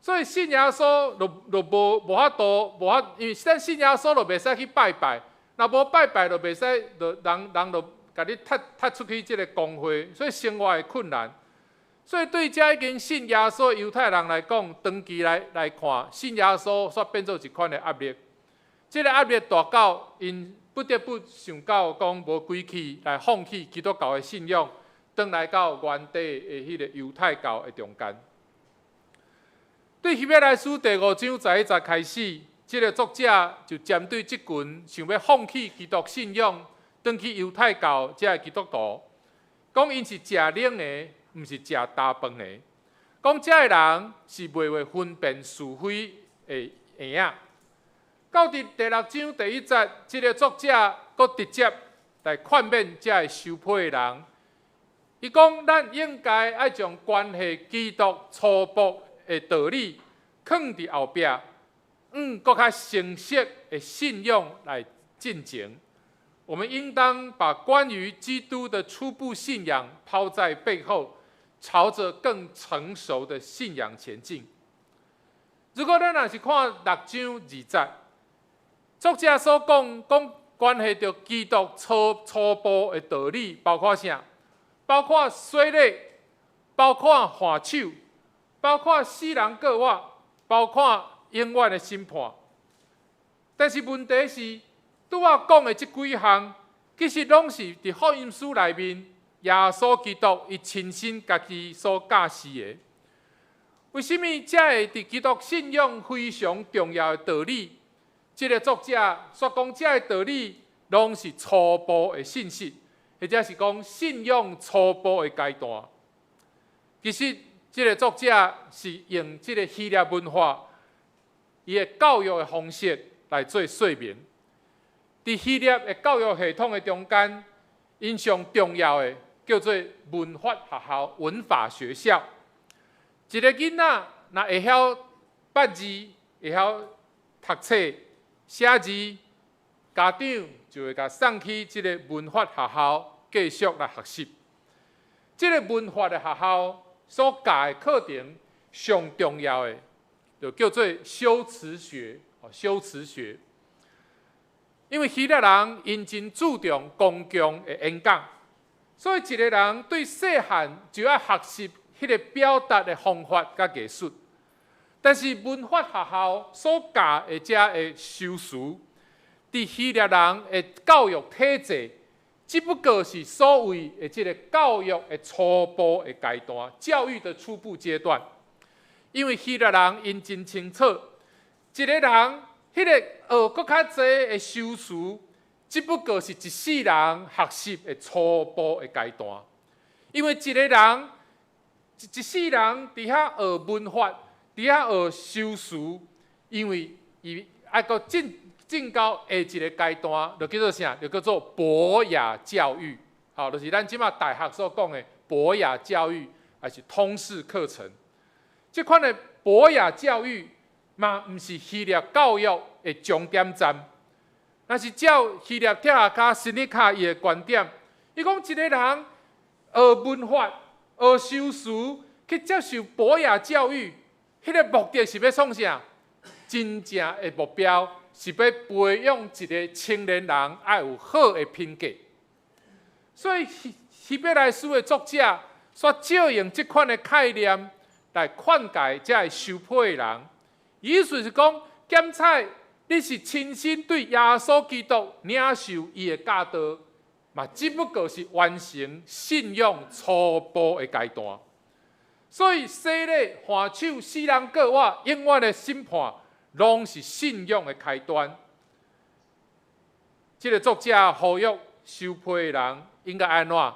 E: 所以信耶穌就無法度，無法，因為咱信耶穌就袂使去拜拜，若無拜拜就袂使，就人就共你踢出去這个公會，所以生活會困難。所以對這已經信耶穌猶太人來講，長期來看，信耶穌煞變做一款的壓力。這个壓力大到𪜶不得不想到講無規氣來放棄基督教的信仰，轉來到原底的彼个猶太教的中間。對希伯來書第五章十一節開始，這个作者就針對這群想欲放棄基督信仰，轉去猶太教這个基督徒，講𪜶是食冷的，毋是食焦飯的。講這个人是袂會分辨是非的嬰仔。到佇第六章第一節，這个作者閣直接來勸勉這个受批的人。伊講，咱應該愛將關係基督初步的道理囥佇後壁，向閣較成熟的信仰來進前。我們應當把關於基督的初步信仰拋在背後，朝着更成熟的信仰前進。如果咱若是看六章二節，作者所講講關係著基督初步的道理，包括啥？包括洗禮，包括按手，包括死人過活，包括永遠的審判。但是問題是，拄仔講的這幾項，其實攏是佇福音書內面，耶穌基督伊親身家己所教示的。為什物這个佇基督信仰非常重要的道理？這个作者煞講這个道理攏是初步的信息，或者是講信仰初步的階段。其實，這个作者是用這个希臘文化伊的教育的方式來做說明。佇希臘的教育系統的中間，𪜶上重要的叫做文法學校、文法學校。一个囡仔若會曉捌字，會曉讀冊、寫字，家長就會共送去這个文法學校繼續來學習。這个文法的學校所教的課程上重要的，就叫做修辭學。修辭學，因為希臘人𪜶真注重公共的演講，所以一个人對細漢就愛學習彼个表達的方法佮藝術。但是文法學校所教的這个修辭，佇希臘人的教育體制，只不過是所謂的這个教育的初步的階段，教育的初步階段。因為希臘人𪜶真清楚，一个人彼个學閣較濟的修辭，只不過是一世人學習的初步的階段。因為一个人一世人佇遐學文法，佇遐學修辭，因為伊愛閣進到下一个階段，就叫做啥？就叫做博雅教育。好，就是咱這馬大學所講的博雅教育，抑是通識課程。這款的博雅教育嘛，毋是希臘教育的終點站。若是照希臘哲學家西涅卡伊的觀點，伊講一个人學文法、學修辭，去接受博雅教育，彼个目的是欲創啥？真正的目標是欲培養一个青年人愛有好的品格。所以希伯來書的作者煞借用這款的概念來勸誡這个受批的人。意思是講，檢採你是親身對耶穌基督領受伊的教導，嘛只不過是完成信仰初步的階段。所以洗禮、按手、死人過活、永遠的審判，攏是信仰的開端。這个作者呼籲受批的人應該按怎？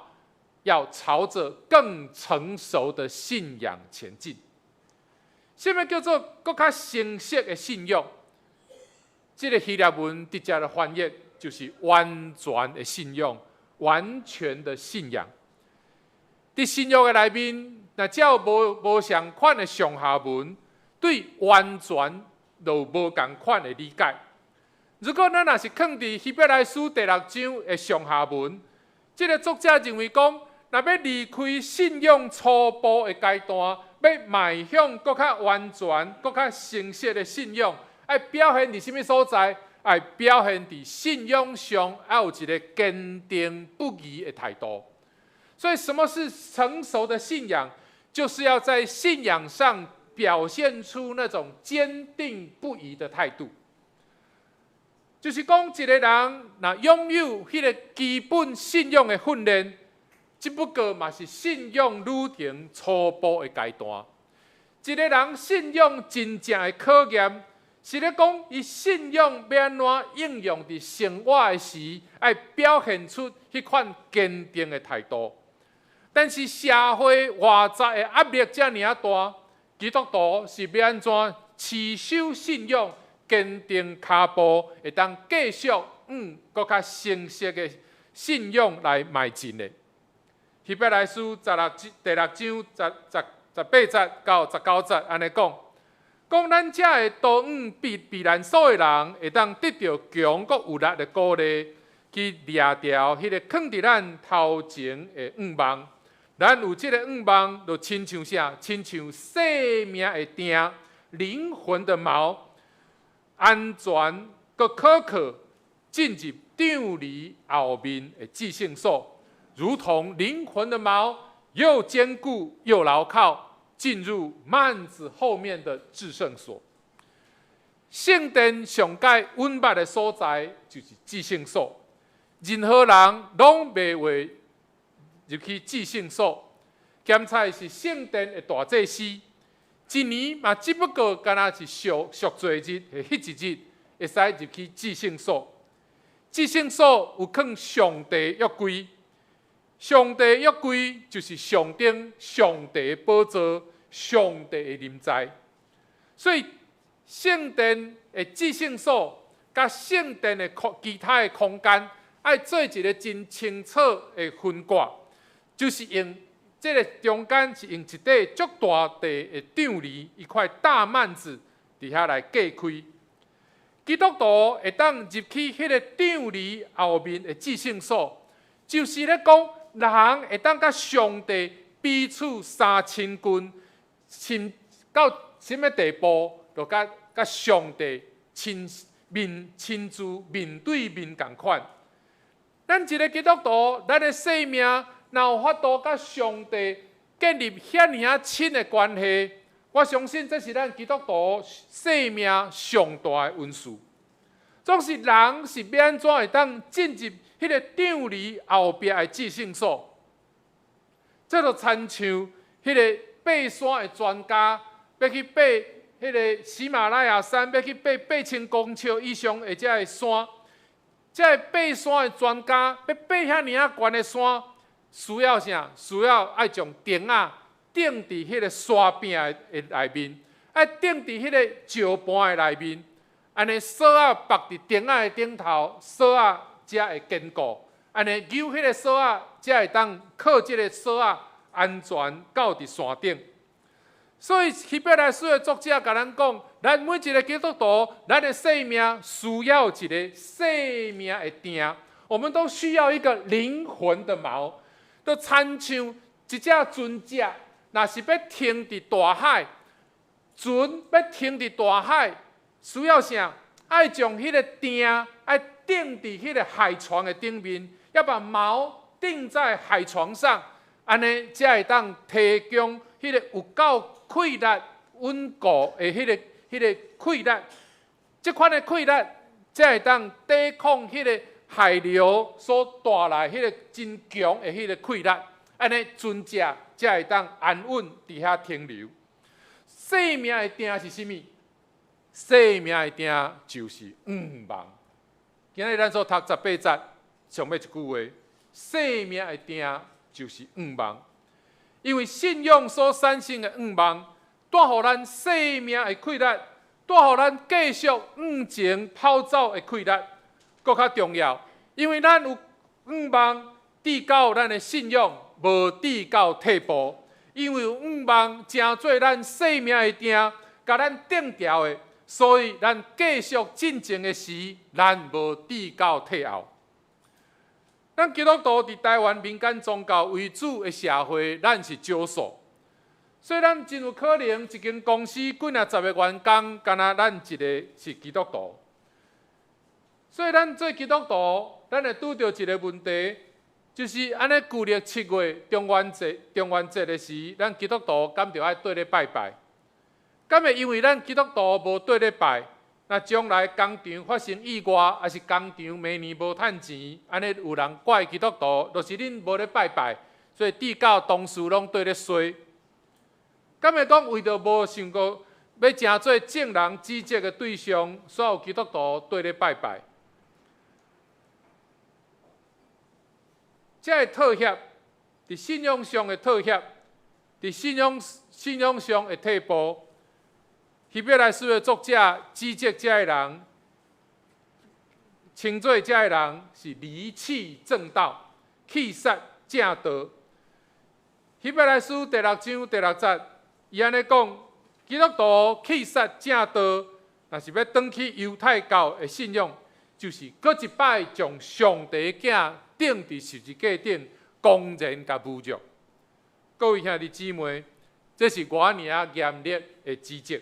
E: 要朝着更成熟的信仰前進。啥物叫做閣較成熟的信仰？這个希臘文直接的翻譯就是完全的信仰，完全的信仰。佇新約的內面，若照無相仝的上下文，對完全就無仝款的理解。如果咱若是囥佇希伯來書第六章的上下文，這个作者認為講，若欲離開信仰初步的階段，欲邁向閣較完全、閣較成熟的信仰，愛表現佇啥物所在？愛表現佇信仰上，愛有一个堅定不移的態度。所以，什麼是成熟的信仰？就是要在信仰上表現出那種堅定不移的態度。就是講，一个人若擁有彼个基本信仰的訓練，只不過嘛是信仰旅程初步的階段。一个人信仰真正的考驗，是咧講伊信仰欲按怎應用佇生活的時，愛表現出彼款堅定的態度。但是社會外在的壓力遮爾仔大，基督徒是欲按怎持守信仰、堅定跤步，會當繼續往閣較成熟的信仰來邁進的。希伯來書十六章第六章18節到19節按呢講，講咱才會逃往避難所的人，會當得著強閣有力的鼓勵，去掠牢彼个囥佇咱頭前的向望。咱有這个向望，就親像啥？親像生命的碇、靈魂的錨，安全閣可靠進入帳籬後面的至聖所，如同靈魂的錨，又堅固又牢靠，進入幔子後面的至聖所。聖殿上蓋隱密的所在就是至聖所，任何人攏袂會入去至聖所。兼且是聖殿的大祭司，一年嘛只不過敢若是贖罪日的彼一日，會使入去至聖所。至聖所有囥上帝約櫃，上帝約櫃就是象徵上帝的寶座、上帝的臨在。所以聖殿的至聖所，佮聖殿的其他的空間，愛做一个真清楚的分割，就是用這个中間是用一塊足大塊的帳簾，一塊大幔子，佇遐來隔開。基督徒會當入去彼个帳簾後面的至聖所，就是咧講，人會當佮上帝彼此相親近，親到啥物地步，就佮上帝親面親自面對面仝款。咱一个基督徒，咱的生命若有法度佮上帝建立遐爾仔親的關係，我相信這是咱基督徒生命上大的恩賜。總是人是欲按怎會當進入彼个帳簾後壁的至聖所？這就親像彼个爬山的專家，欲去爬彼个喜馬拉雅山，欲去爬8000公尺以上的這个山，這个爬山的專家欲爬遐爾仔懸的山，需要啥？需要愛將釘仔釘佇彼个山壁的內面，愛釘佇彼個石盤的內面，按呢索仔縛佇釘仔的頂頭，索仔才會堅固。按呢扭彼个索仔，才會當靠這个索仔安全到佇山頂。所以希伯來書的作者共咱講，咱每一个基督徒，咱的生命需要一个生命的碇，我們都需要一個靈魂的錨，就親像一隻船隻，若是欲停佇大海，船欲停佇大海，需要啥？愛將彼个碇愛釘佇彼个海床的頂面，要把錨釘在海床上，按呢才會當提供彼个有夠氣力穩固的彼个氣力。這款的氣力才會當抵抗彼个海流所帶來彼个真強的彼个氣力，按呢船隻才會當安穩佇遐停留。生命的碇是啥物？生命的碇就是向望。今日咱所讀18節上尾一句話：生命的碇就是向望。因為信仰所產生的向望，帶予咱生命的氣力，帶予咱繼續向前跑走的氣力，閣較重要。因為咱有向望，直到咱的信仰無直到退步。因為有向望，成做咱生命的碇，共咱釘牢的，所以咱繼續進前的時，咱無直到退後。咱基督徒佇台灣民間宗教為主的社會，咱是少數，所以咱真有可能一間公司幾若十個員工，干焦咱一個是基督徒。所以咱做基督徒，咱會拄著一个問題，就是按呢舊曆7月中元節的時，咱基督徒敢著愛綴咧拜拜？敢會因為咱基督徒無綴咧拜，若將來工廠發生意外，抑是工廠明年無趁錢，按呢有人怪基督徒，就是恁無咧拜拜，所以直到同事攏綴咧衰。敢會講為著無想過欲成做眾人指責的對象，所有基督徒綴咧拜拜？這个妥協，佇信仰上的妥協，佇信仰上的退步。希伯來書的作者指責這个人，稱做這个人是離棄正道、棄殺正道。希伯來書第6章第6節，伊按呢講：基督徒棄殺正道，若是欲轉去猶太教的信仰，就是閣一擺將上帝囝釘佇十字架頂，公然共侮辱。各位兄弟姊妹，這是偌爾仔嚴厲的指責。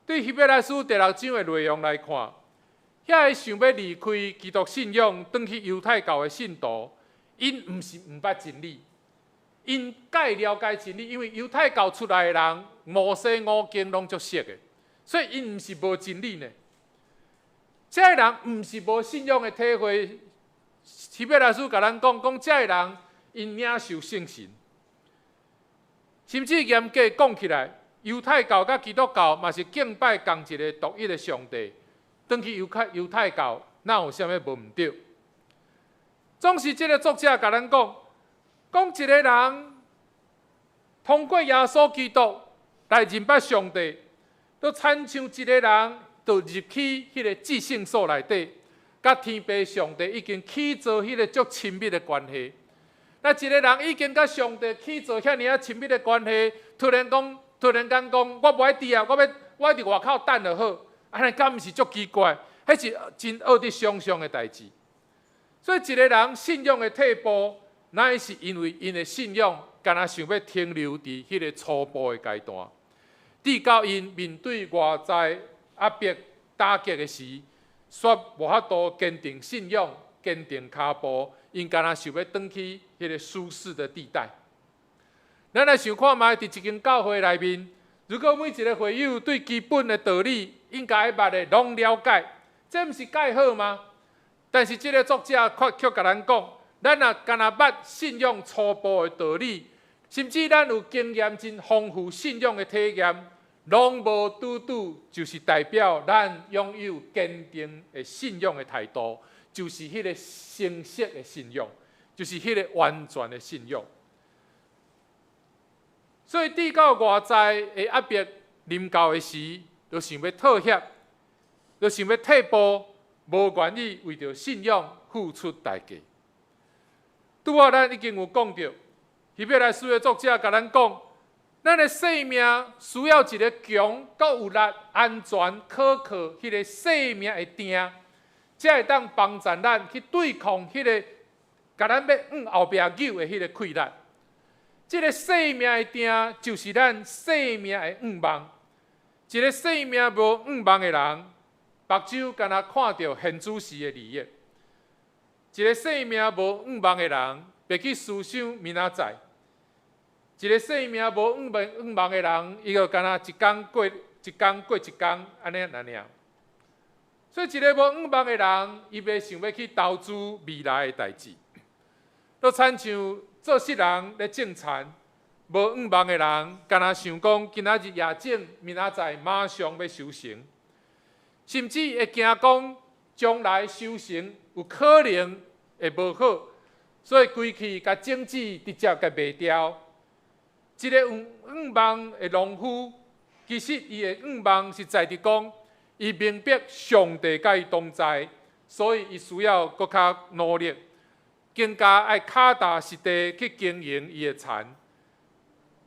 E: 對希伯來書第6章的內容來看，遐个想欲離開基督信仰，轉去猶太教的信徒，𪜶毋是毋捌真理，𪜶蓋了解真理，因為猶太教出來的人，摩西五經攏足熟的，所以𪜶毋是無真理呢。這个人毋是無信仰的體會。希伯來書共咱講，講這个人𪜶領受聖神，甚至嚴格講起來，猶太教佮基督教嘛是敬拜仝一个獨一的上帝。轉去猶太教，哪有啥物無毋對？總是這个作者共咱講，講一个人通過耶穌基督來認捌上帝，都親像一个人就入去彼个至聖所內底，佮天父上帝已經起做彼個足親密的關係。那一个人已經佮上帝起做遐爾仔親密的關係，突然間講，我無愛佇啊，我欲佇外口等就好，按呢敢毋是足奇怪？彼是真惡得想像的代誌。所以一个人信仰的退步，乃是因為𪜶的信仰，敢若想欲停留佇彼个初步的階段，直到𪜶面對外在壓迫打擊的時，煞無法度堅定信仰、堅定跤步，𪜶敢若想欲轉去彼个舒適的地帶。咱來想看覓，佇一間教會內面，如果每一个會友對基本的道理應該捌的攏了解，這毋是蓋好嗎？但是這个作者卻卻共咱講，咱若敢若捌信仰初步的道理，甚至咱有經驗真豐富信仰的體驗，攏無拄拄就是代表咱擁有堅定的信仰的態度，就是彼个成熟的信仰，就是彼个完全的信仰。所以，直到外在的壓迫臨到的時，就想欲妥協，就想欲退步，無願意為著信仰付出代價。拄仔咱已經有講著，希伯來書的作者共咱講，咱的生命需要一个強、閣有力、安全、可靠彼个生命的碇，才會當幫助咱去對抗彼个共咱欲向後壁扭的彼个氣力。這个生命的碇就是咱生命的向望。一个生命無向望的人，目睭敢若看著現主時的利益。一个生命無向望的人，袂去思想明仔載。一个生命無向望的人，伊就敢若一工過一工過一工，按呢按呢爾。所以，一个無向望的人，伊袂想欲去投資未來的代誌。就親像做穡人咧種田，無向望的人，敢若想講今仔日也種，明仔載馬上欲收成，甚至會驚講將來收成有可能會無好，所以規氣共種子直接共賣掉。一个有向望的農夫，其實伊的向望是在佇講，伊明白上帝佮伊同在，所以伊需要閣較努力，更加愛腳踏實地去經營伊的田，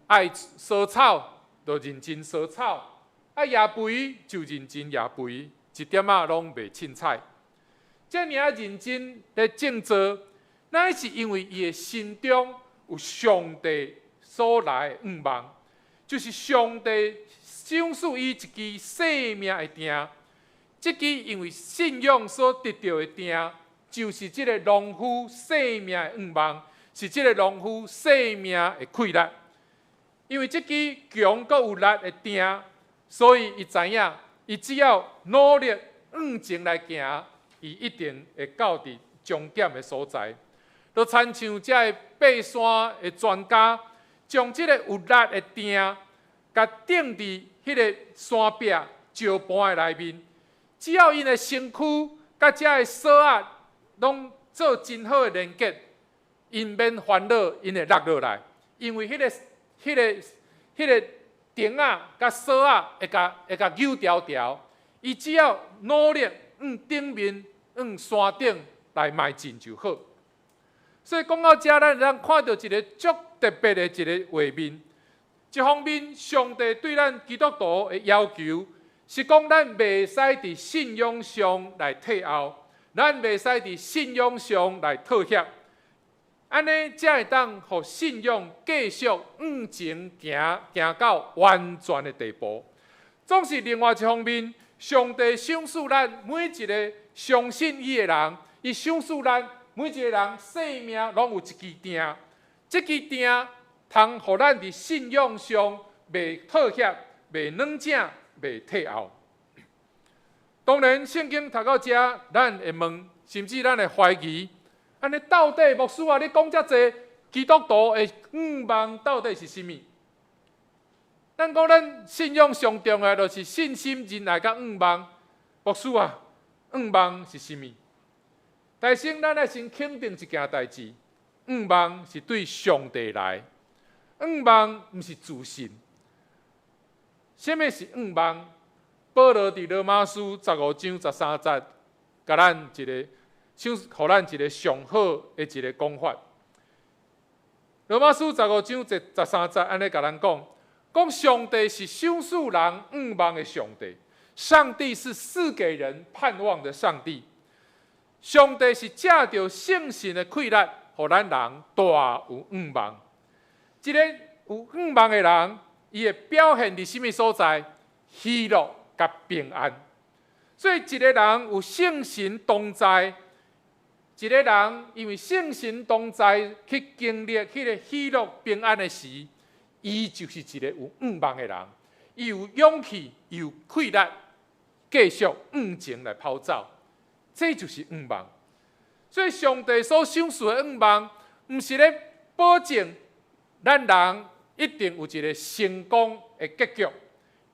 E: 愛除草就認真除草，愛掖肥就認真掖肥，一點仔攏袂凊彩。遮爾仔認真咧種作，乃是因為伊的心中有上帝所來的向望，就是上帝賞賜伊一支生命的碇，這支因為信仰所得著的碇，就是這个農夫生命的向望，是這个農夫生命的氣力。因為這支強閣有力的碇，所以伊知影，伊只要努力向前來行，伊一定會到佇終點的所在。就親像這个爬山的專家，將這個有力的碇，共釘佇彼个山壁石盤的內面，只要𪜶的身軀佮這个索仔攏做真好的連結，𪜶免煩惱，𪜶會落落來，因為彼個釘仔佮索仔會共扭牢牢，伊只要努力向頂面、向山頂來邁進就好。所以講到遮，咱會當看著一个足特別的一个畫面。一方面，上帝對咱基督徒的要求是講，咱袂使佇信仰上來退後，咱袂使佇信仰上來妥協，按呢才會當予信仰繼續向前行，行到完全的地步。總是另外一方面，上帝賞賜咱每一个相信伊的人，伊賞賜咱每一个人生命攏有一支碇，這支碇通予咱佇信仰上袂妥協、袂軟正、袂退後。當然，聖經讀到遮，咱會問，甚至咱會懷疑，按呢到底牧師啊，你講遮濟基督徒的向望到底是啥物？咱講咱信仰上重要，就是信心、仁愛佮向望。牧師啊，向望是啥物？但是咱愛先肯定一件代誌，向望是對上帝來，向望毋是自信。啥物是向望？保羅佇羅馬書15章13節，共咱一个，想予咱一个上好的一个講法。羅馬書十五章13節按呢共咱講，講上帝是賞賜人向望的上帝，上帝是賜給人盼望的上帝。上帝是藉著聖神的氣力，予咱人大有向望。一个有向望的人，伊會表現佇啥物所在？喜樂佮平安。所以，一个人有聖神同在，一个人因為聖神同在去經歷彼个喜樂平安的時，伊就是一個有向望的人。伊有勇氣，伊有氣力，繼續向前來跑走。這就是向望。所以，上帝所賞賜的向望，毋是咧保證咱人一定有一個成功的結局，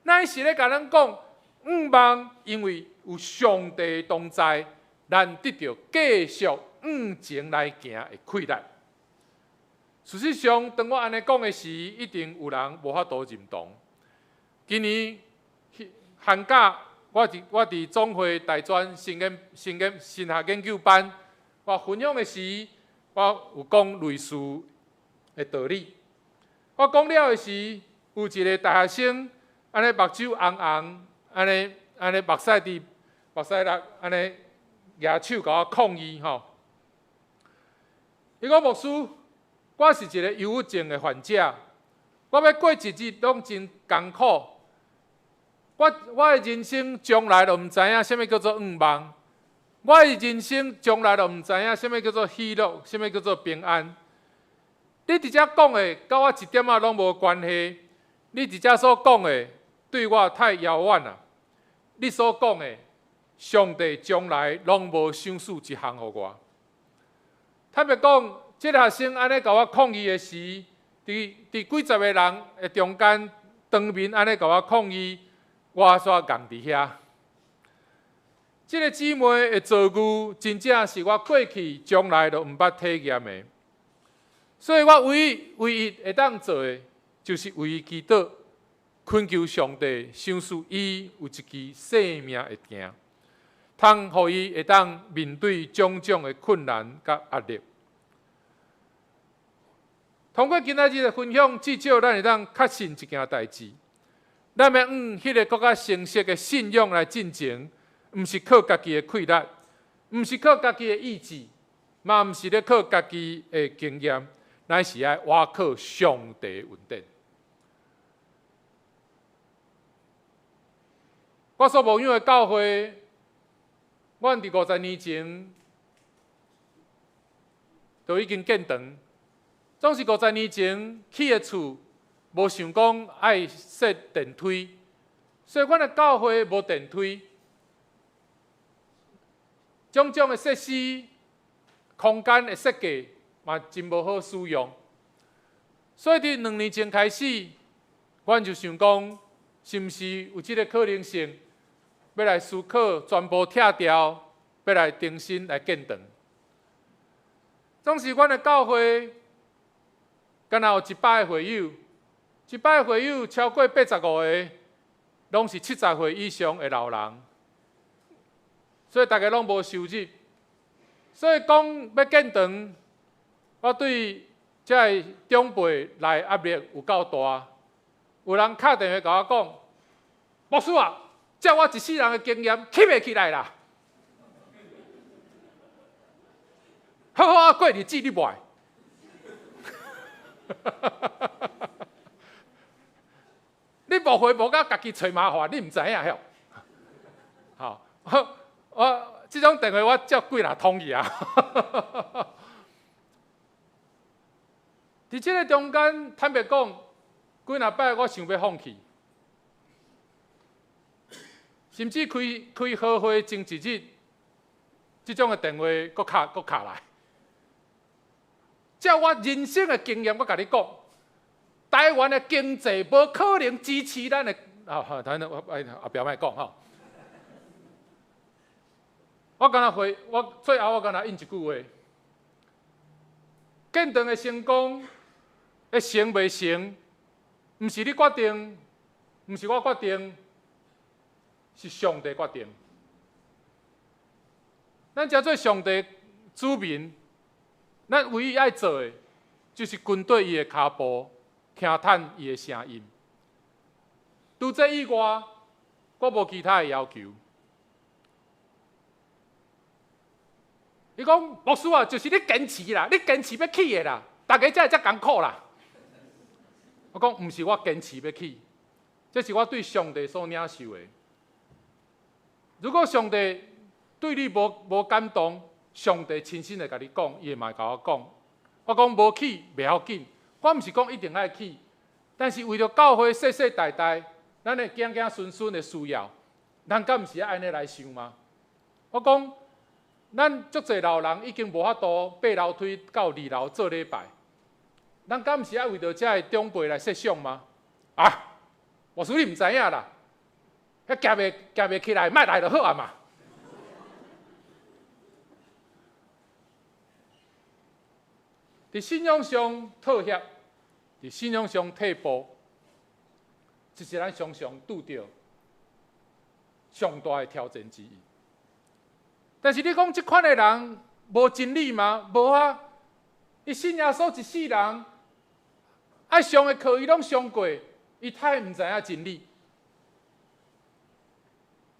E: 乃是咧共咱講，向望因為有上帝同在，咱得著繼續向前來行的氣力。事實上，當我按呢講的時，一定有人無法度認同。今年寒假，我佇總會大專神研神研神學研究班，我分享的時，我有講類似的道理。我講了的時，有一個大學生，按呢目睭紅紅，按呢按呢目屎佇目屎落，按呢舉手共我抗議吼。伊講牧師，我是一個憂鬱症的患者，我欲過一日攏真艱苦。我的人生從來都毋知影啥物叫做向望，我的人生從來都毋知影啥物叫做喜樂，啥物叫做平安。你佇遮講的，佮我一點仔攏無關係。你佇遮所講的，對我太遙遠啦。你所講的，上帝從來攏無賞賜一項予我。坦白講，這個學生按呢共我抗議的時，佇幾十个人的中間，當面按呢共我抗議，我煞尪佇遐。這个姊妹的遭遇，真正是我過去從來都毋捌體驗的。所以我唯一唯一會當做的，就是為伊祈禱，懇求上帝賞賜伊有一支生命的杖，通予伊會當面對種種的困難佮壓力。通過今仔日的分享，至少咱會當確信一件代誌：咱欲向彼个閣較成熟的信仰來進前，毋是靠家己的氣力，毋是靠家己的意志，嘛毋是咧靠家己的經驗，乃是愛倚靠上帝的恩典。我所牧養的教會，阮佇50年前就已經建堂。總是50年前起的厝，無想講愛設電梯，所以阮的教會無電梯。種種的設施、空間的設計嘛，真無好使用。所以佇2年前開始，阮就想講，是毋是有這個可能性，欲來思考全部拆掉，欲來重新來建堂。總是阮的教會，敢若有100個會友，100個會友超過85個，攏是70歲以上的老人，所以大家攏無收入。所以講欲建堂，我對這个長輩來壓力有夠大。有人敲電話共我講：牧師啊，照我一世人的經驗，起袂起來啦。好好啊，過日子你袂。你無回無甲家己揣麻煩，你毋知影曉？好，我這種電話我接幾若通去啊。佇這個中間，坦白講，幾若擺我想欲放棄。甚至开开好会前一日，这种的电话阁敲阁敲来。照我人生的经验，我共你讲，台湾的经济无可能支持咱的啊！好，等等，我哎后壁莫讲吼。我敢若回，我最后我敢若应一句话：建堂的成功，会成袂成，毋是你决定，毋是我决定，是上帝决定。咱成做上帝子民，咱唯一爱做的，就是跟缀伊的跤步，听探伊的声音。除这以外，我无其他的要求。伊讲牧师啊，就是你坚持啦，你坚持欲起的啦，大家才会遮艰苦啦。我讲毋是我坚持欲起，这是我对上帝所领受的。如果上帝对你无感动，上帝亲身会共你讲，伊会嘛会共我讲。我讲无起袂要紧，我毋是讲一定爱起，但是为著教会世世代代，咱的子子孙孙的需要，咱敢毋是爱按呢来想吗？我讲，咱足济老人已经无法度爬楼梯到二楼做礼拜，咱敢毋是爱为著遮的长辈来设想吗？啊，牧师你毋知影啦，彼行袂行袂起来，莫来就好啊嘛。伫信仰上妥协，伫信仰上退步，这是咱常常拄著上大的挑战之一。但是你讲这款的人无真理吗？无啊！伊信耶稣一世人，爱上的课伊拢上过，伊太毋知影真理。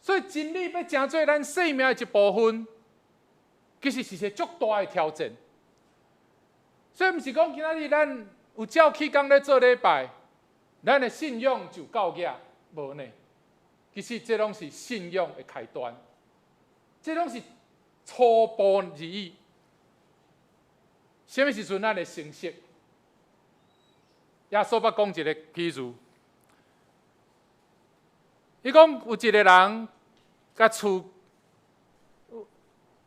E: 所以真理欲成做咱生命的一部分，其实是一个足大的挑战。所以毋是讲今仔日咱有照起工咧做礼拜，咱的信仰就到遐，无呢。其实这拢是信仰的开端，这拢是初步而已。啥物时阵咱会成熟？耶稣捌讲一个譬喻，伊讲有一个人共厝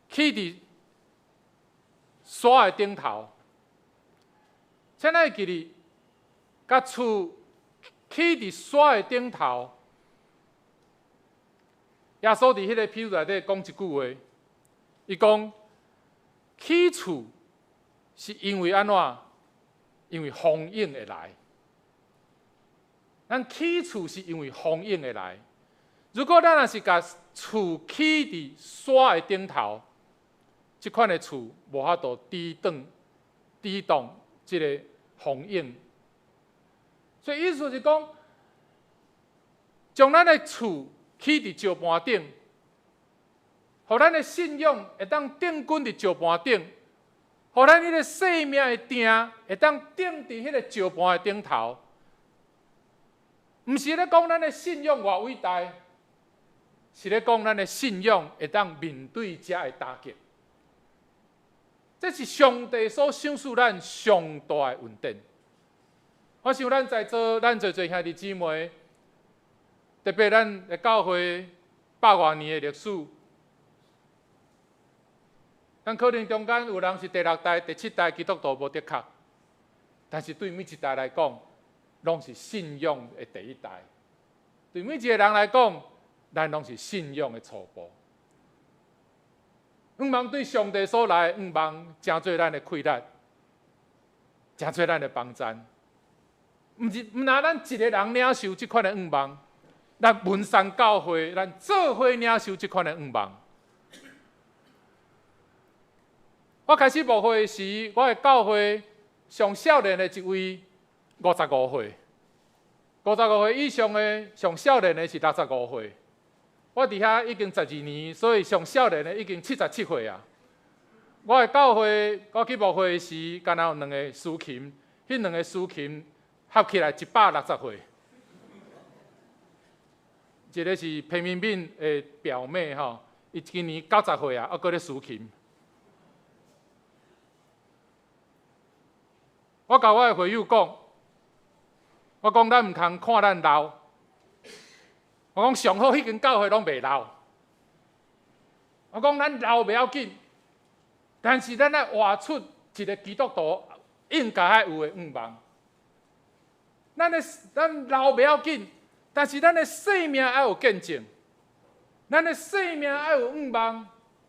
E: 起伫山的顶头。请咱会记得，共厝起伫山的顶头。耶稣伫彼个譬喻内底讲一句话，伊讲起厝是因为按怎？因为风涌会来。咱起厝是因为风涌会来。如果咱若是共厝起伫山的顶头，这款的厝无法度抵挡、抵挡这个风涌。所以意思是讲，将咱的厝起伫石盘顶，予咱的信仰会当定根伫石盘顶，予咱彼个生命的定会当钉伫彼个石盘的顶头。毋是咧讲咱的信仰偌伟大，是咧讲咱的信仰会当面对遮的打击。这是上帝所赏赐咱上大的恩典。我想咱在座，咱济济兄弟姊妹，特别咱的教会百外年的历史，咱可能中间有人是第六代、第七代基督徒无的确，但是对每一代来讲，拢是信仰的第一代。对每一个人来讲，咱拢是信仰的初步。向望对上帝所来的向望，成做咱的气力，成做咱的帮赞。毋是，毋若咱一个人领受这款的向望，咱文山教会，咱做伙领受这款的向望。我开始牧会时，我的教会上少年的一位55岁，55岁以上的上少年的是65岁。我伫遐已经12年，所以上少年的已经77岁啊。我的教会，我去牧会时，敢若有两个司琴，彼两个司琴合起来160岁。一个是裴敏敏的表妹吼，伊今年90岁啊，犹阁咧司琴。我共我的会友讲，我讲咱毋通看咱老，我我講上好，彼間教會攏袂老。我講咱老袂要緊，但是咱愛活出一個基督徒應該愛有的願望。咱老袂要緊，但是咱的生命愛有見證，咱的生命愛有願望，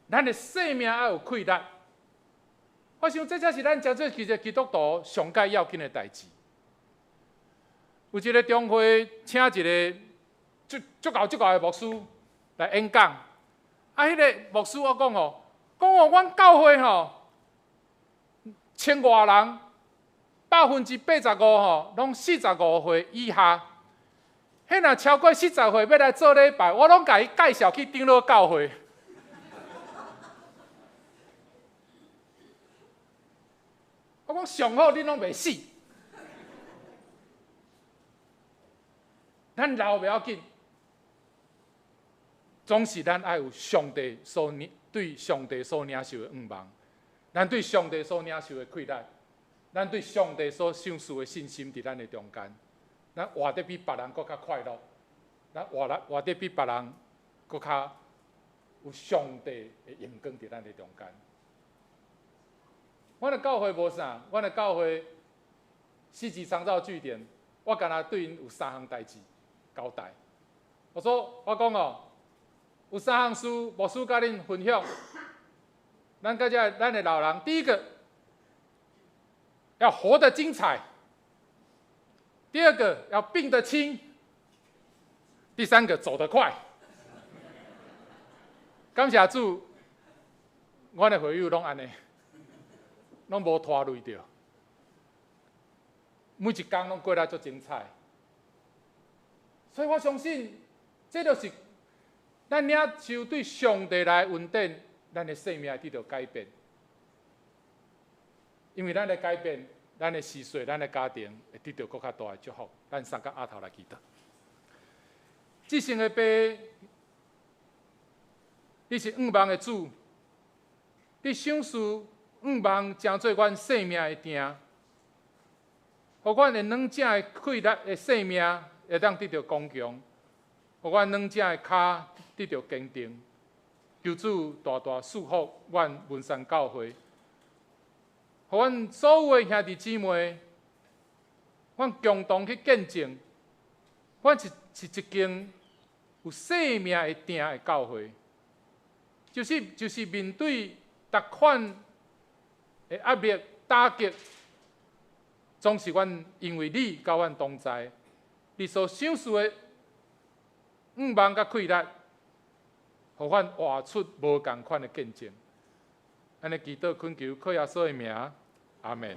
E: 咱的生命愛有氣力。我想這才是咱成做一個基督徒上蓋要緊的代誌。有一個中會請一個足足𠢕足𠢕的牧師來演講，啊，彼個牧師我講吼，講哦，阮教會吼千外人，85%吼，攏45歲以下。彼若超過40歲欲來做禮拜，我攏共伊介紹去長老教會。我講上好，恁攏袂死。咱老袂要緊，總是咱愛有上帝所領對上帝所領受的願望，咱對上帝所領受的氣力，咱對上帝所賞賜的信心，佇咱的中間，咱活得比別人閣較快樂，咱活得比別人閣較有上帝的榮光佇咱的中間。阮的教會無啥，阮的教會四級長照據點，我干焦對𪜶有三項代誌交代。我說，我講哦，有三項事，牧師佮恁分享。咱佮這咱的老人，第一個要活得精彩，第二個要病得輕，第三個走得快。感謝主，阮的會友攏按呢，攏無拖累著，每一工攏過來足精彩。所以我相信，這就是咱領受對上帝來恩典，咱的生命會得到改變。因為咱的改變，咱的時勢，咱的家庭會得到閣較大的祝福。咱三個阿頭來祈禱。至聖的父，你是向望的主，你賞賜向望成做阮生命的定，予阮的兩隻的氣力的生命會當得到剛強，予阮兩隻的跤得到堅定。求主大大賜福阮文山教會，予阮所有的兄弟姊妹，阮共同去見證，阮是一間有生命的定的教會，就是面對逐款的壓力打擊，總是阮因為你佮阮同在，你所賞賜的願望佮氣力，予阮活出無仝款的見證。按呢祈禱懇求，靠耶穌的名，阿們。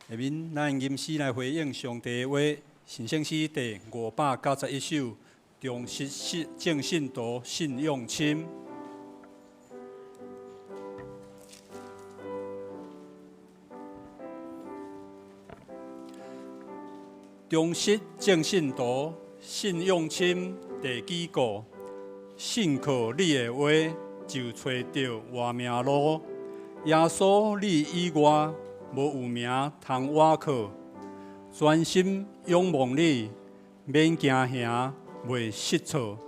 D: 下面，咱吟詩來回應上帝的話，神聖詩第591首，忠實信正信徒信仰深。忠實正信徒信仰深，第幾個？信靠你的話，就揣著活命路。耶穌你以外，無有名通倚靠，專心仰望你，免驚嚇，袂失措。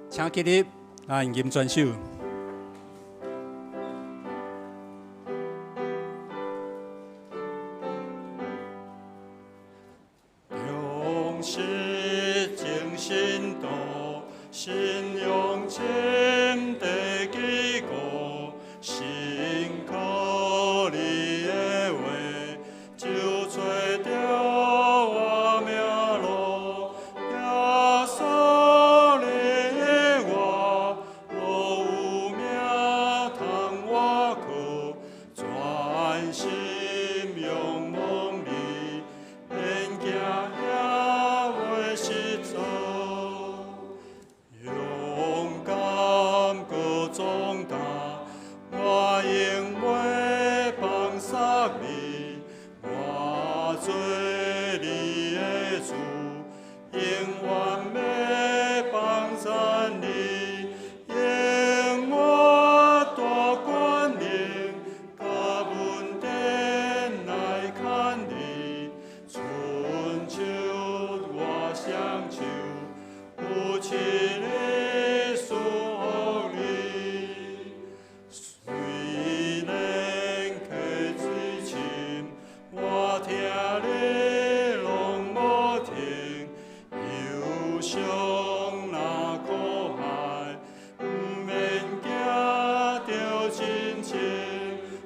D: 請起立，咱吟全首。
C: 忠實正信徒，信仰深，第幾個？信靠你的話，就揣著活命路。耶穌你以外，無有名通倚靠，專心仰望你，免驚嚇，袂失措。勇敢閣壯膽，我永袂放捒你，我主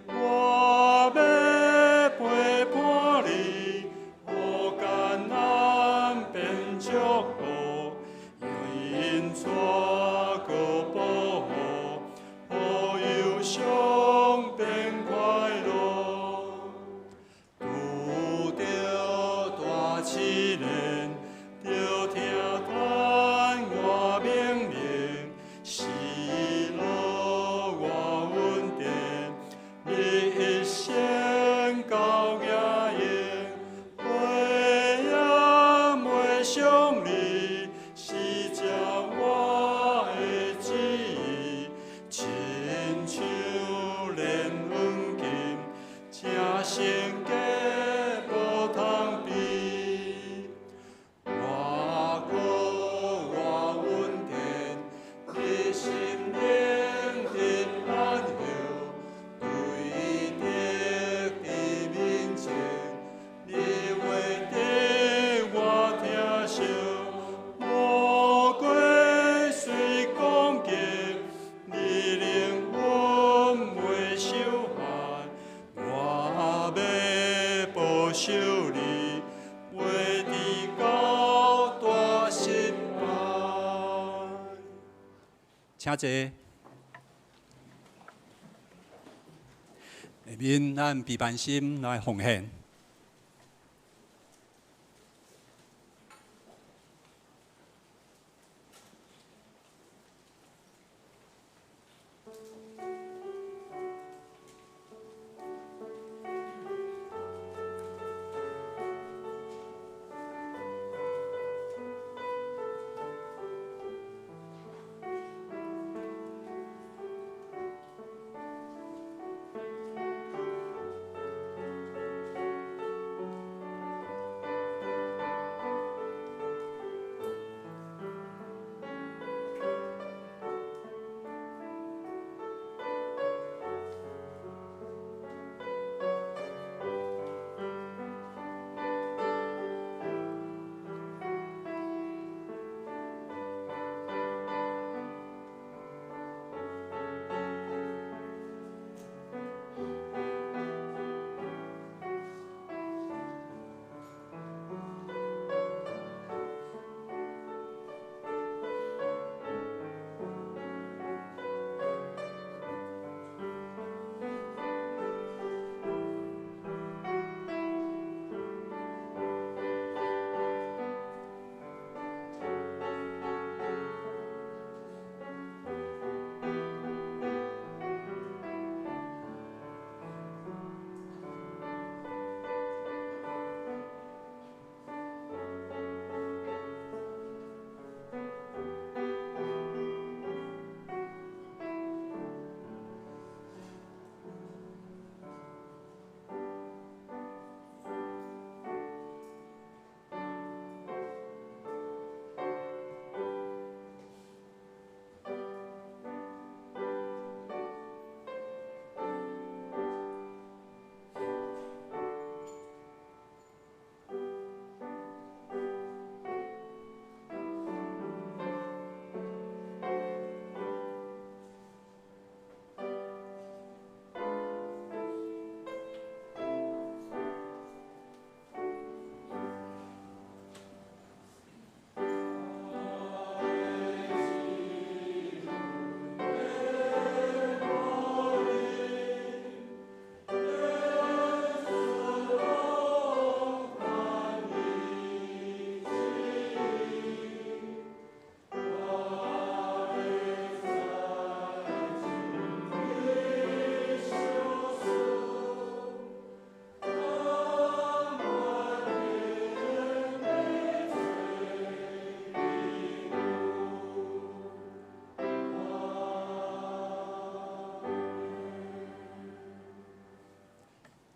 C: 我欲陪伴你，予艰难变祝福，用恩带阁保护，予忧伤变快乐。拄著大试炼，著听叹我命令，喜乐我稳定，你一生到夜莺，火焰袂伤你，是照我的旨意，亲像连黄金，正胜过无通比。我靠我稳定，你心灵得安歇，对敌伫面前，你话伫我疼惜，魔鬼虽攻击，你灵魂袂受害，我欲保守你，袂致到大失败。
D: 請坐。下面咱悲哀心來奉獻。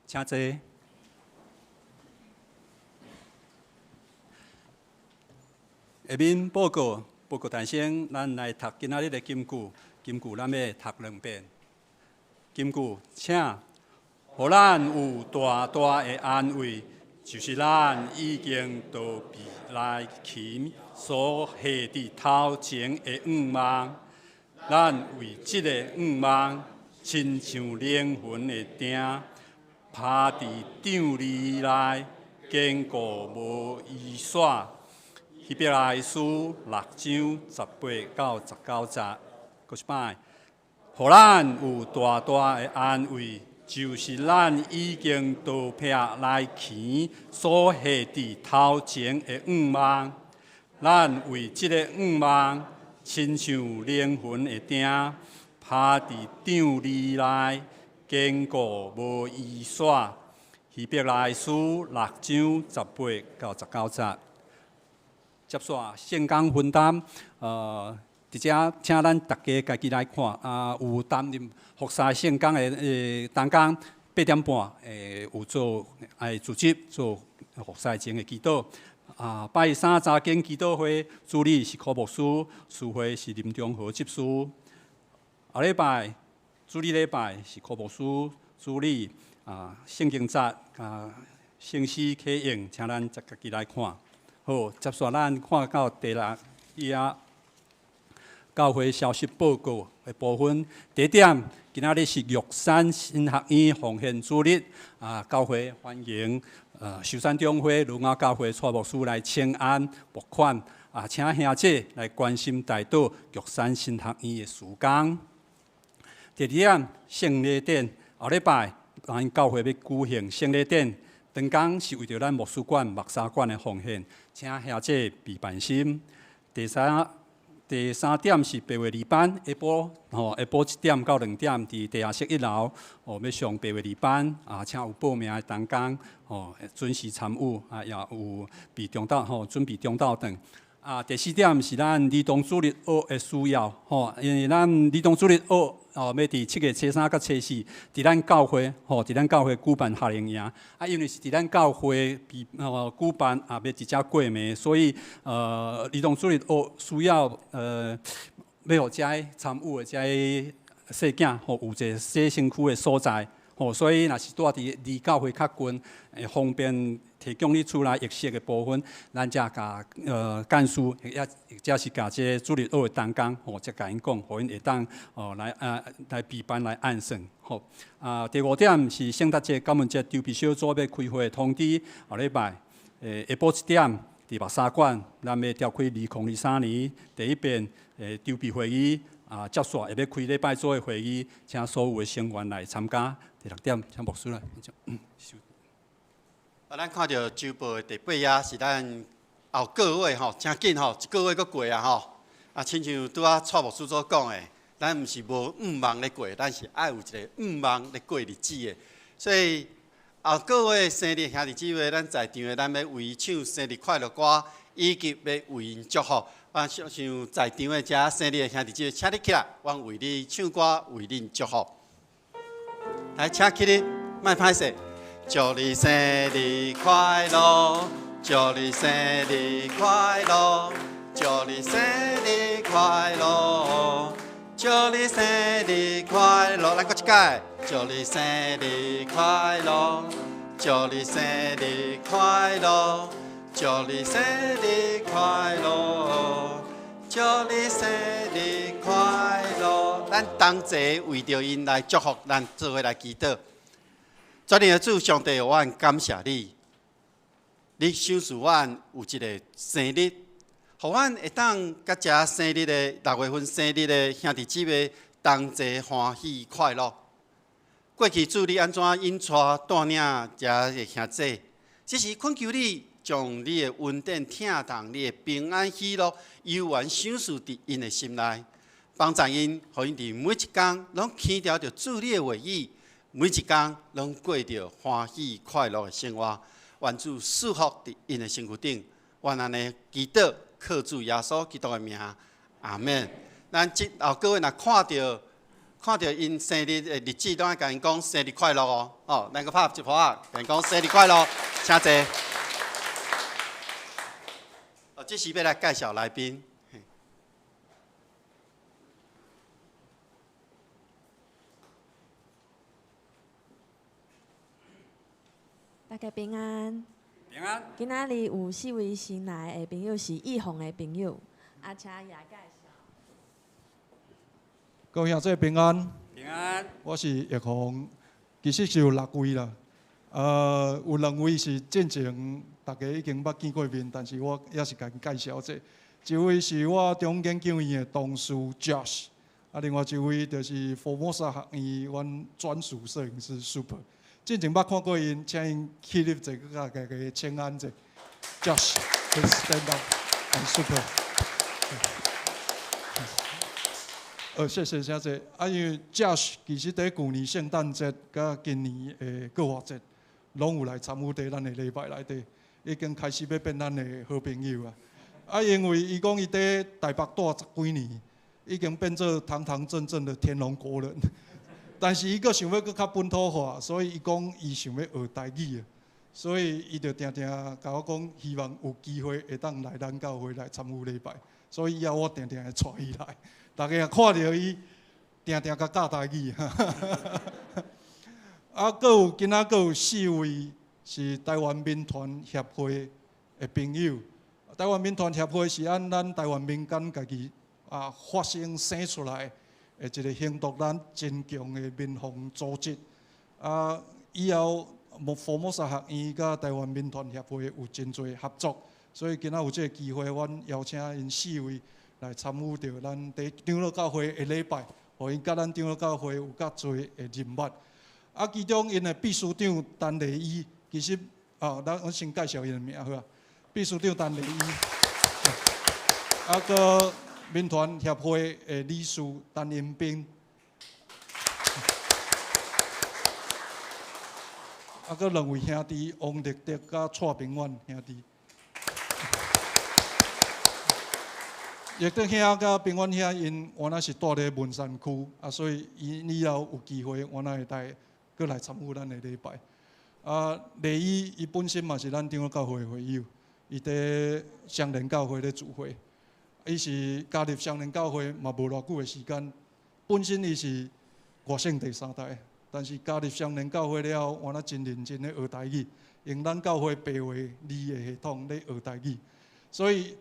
D: 請坐。下面報告，報告大先，咱來讀今仔日的金句。金句咱欲讀兩遍。金句，請，予咱有大大的安慰，就是咱已經逃避來去所下佇頭前的向望。咱為這个向望，親像靈魂的釘，拍佇帳籬內，堅固無移徙。希伯來書6章18到19節，閣一擺，予咱有大大的安慰，就是咱已經逃避來去所下佇頭前的向望。咱為這个向望，親像靈魂的釘，拍佇帳籬內，堅固無移徙。希伯來書6章18到19節。接續聖工分擔，佇遮請咱大家家己來看，啊，有擔任服侍聖工的同工，8點半有做愛組織做服侍前的祈禱。啊，拜三查經祈禱會，主禮是柯牧師，司會是林中和執事。後禮拜主禮禮拜是柯牧師主禮，啊，聖經節啊，聖詩啟用，請咱家己來看。好，接續咱看到第六頁教會消息報告的部分。第一點，今仔日是玉山神學院奉獻主日，啊，教會歡迎壽山中會盧亞教會蔡牧師來請安募款，啊，請兄姐來關心代禱玉山神學院的事工。第二點，聖禮典，後禮拜咱教會欲舉行聖禮典，當工是為著咱牧師館、牧師館的奉獻，請兄姐備辦心。第三點是白話字班，下晡吼，下晡1點到2點，佇地下室1樓，吼，欲上白話字班，啊，請有報名的同工，吼，準時參與，啊，也有備中晝，吼，準備中晝頓。啊，第四點是咱兒童主日學的需要，吼，因為咱兒童主日學，哦，欲佇7月初3佮初4，佇咱教會，吼，佇咱教會舉辦夏令營。啊，因為是佇咱教會舉辦，也欲佇遮過暝，所以兒童主日學需要欲予遮參與的遮細囝，吼，有一个洗身軀的所在，吼，所以若是住佇離教會較近，會方便提供你厝內浴室的部分，咱才共幹事，或者是共這个主日學的同工，吼，才共𪜶講，予𪜶會當來啊來備辦來按算，吼。啊，第五點是聖誕節、感恩節籌備小組欲開會的通知，後禮拜下晡1點佇目沙館，咱欲召開2023年第一遍籌備會議，啊，接續會欲開禮拜組的會議，請所有的成員來參加。第六點，請牧師來。
F: 啊，咱看著週報的第八頁是咱後個月吼，誠緊吼，一個月閣過啊吼。啊，親像拄仔蔡牧師所講的，咱毋是無向望咧過，咱是愛有一个向望咧過日子的。所以後個月生日兄弟姊妹，咱在場的，咱欲為唱生日快樂歌，以及欲為𪜶祝福。啊，像在場的遮生日的兄弟姊妹，請你起來，阮為你唱歌，為恁祝福。來，請起立，莫歹勢。祝你生日快樂，祝你生日快樂，祝你生日快樂，祝你生日快樂。來，閣一擺。祝你生日快樂，祝你生日快樂，祝你生日快樂，祝你生日快樂。咱同齊為著𪜶來祝福，咱做伙來祈禱。全能的主上帝，我感謝你，你賞賜阮有一个生日，予阮會當佮遮生日的6月份生日的兄弟姊妹同齊歡喜快樂。過去主你按怎引帶帶領遮个兄弟，只是懇求你將你的恩典、疼痛、你的平安喜樂，猶原賞賜佇𪜶的心內，幫助𪜶，予𪜶佇每一工攏聽著主你的話語。每一工攏過著歡喜快樂的生活，願主賜福佇𪜶的身軀頂。阮按呢祈禱，靠主耶穌基督的名，阿們。咱這後各位若看著𪜶生日的日子，攏愛共𪜶講生日快樂哦。哦，咱閣拍一拍仔，共𪜶講生日快樂，請坐。哦，這時欲來介紹來賓。
G: 大家平安。
D: 平安。
G: 今仔日有四位新來的朋友是義弘的朋友，啊，請伊來介紹。
H: 各位兄弟平安。
D: 平平安。
H: 我是葉紅，其實是有六位啦。有兩位是進前大家已經捌見過面，但是我也是共𪜶介紹者。一位是我中研究院的同事 Josh，啊，另外一位就是佛摩薩學院阮專屬攝影師 Super。進前捌看過𪜶，請𪜶起立者，閣共大家請安者。Josh，please stand up and Super。謝謝小姐。啊，因為 Josh 其實佇舊年聖誕節佮今年的復活節，攏有來參與佇咱的禮拜內底，已經開始欲變咱的好朋友啊。啊，因為伊講伊佇台北蹛十幾年，已經變做堂堂正正的天龍國人。但是伊閣想欲閣較本土化，所以伊講伊想欲學台語，所以伊就定定共我講，希望有機會會當來咱教會來參與禮拜。所以以後我定定會帶伊來。大家若看著伊，定定共教台語。啊，閣有今仔閣有四位是台灣民團協會的朋友。台灣民團協會是按咱台灣民間家己啊發聲生出來的一個行動咱真強的民防組織。啊，以後佛摩薩學院佮台灣民團協會有真濟合作，所以今仔有這個機會，阮邀請𪜶四位來參與著咱佇長老教會的禮拜，予𪜶佮咱長老教會有較濟的認捌。啊，其中𪜶的秘書長陳麗伊，其實啊，咱我先介紹𪜶的名好啊。秘書長陳麗伊，啊，閣民團協會的理事陳英斌，啊，閣兩位兄弟王立德佮蔡平遠兄弟。立德兄佮平遠兄，𪜶原來是蹛佇文山區，啊，所以𪜶以後有機會，原來會來閣來參與咱的禮拜。啊，麗伊伊本身嘛是咱長老教會的會友，伊佇雙連教會咧聚會，伊是加入雙連教會嘛無偌久的時間，本身伊是外省第三代，但是加入雙連教會了後，原來真認真咧學台語，用咱教會白話字的系統咧學台語，所以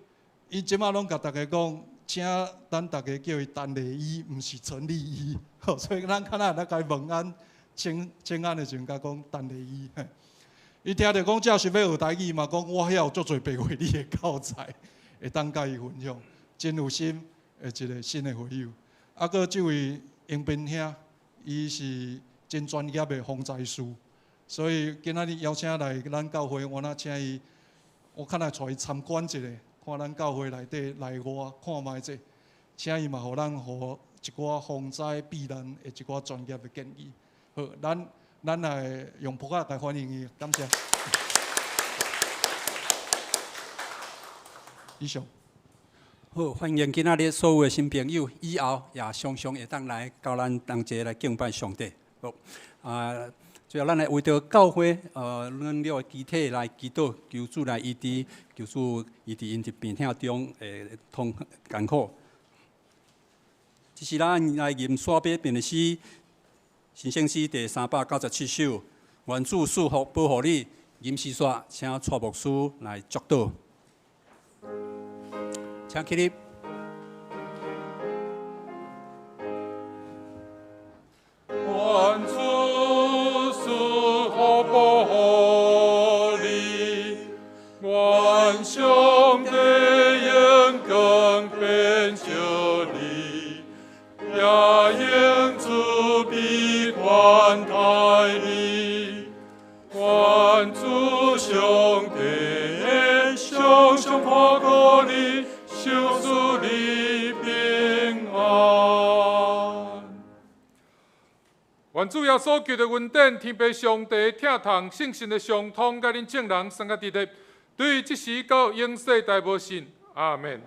H: 伊這馬攏共大家講，請咱大家叫伊陳麗伊，毋是陳麗伊，所以咱較若來共伊問安、請請安的時陣，共講陳麗伊。伊聽著講這是欲學台語嘛，講我遐有足濟白話字的教材，會當共伊分享，真有心的一個新的會友。啊，閣這位英斌兄，伊是真專業的防災師，所以今仔日邀請來咱教會，我若請伊，我較來帶伊參觀一下。看咱教會內底內外看覓者，請伊嘛，予咱予一寡防災避難的一寡專業的建議。好，咱咱來用噗仔來歡迎伊，感謝。以上。
D: 好，歡迎今仔日所有的新朋友，以後也常常會當來佮咱同齊來敬拜上帝。好，啊，最後咱來為著教會，軟弱的肢體來祈禱，求主來醫治，求主醫治𪜶佇病痛中的痛艱苦。這是咱來吟刷馬便利詩，新生詩第397首，願主賜福保護你。吟詩煞，請蔡牧師來祝禱。請起立。
C: 願主賜福保護你，願上帝用光遍照你，也用慈悲寬待你。願主上帝常常看顧你，賞賜你平安。
E: 願主耶穌基督的恩典、天父上帝疼痛、聖神的相通，佮恁眾人相佮佇咧，對這時到永世代無盡。阿們。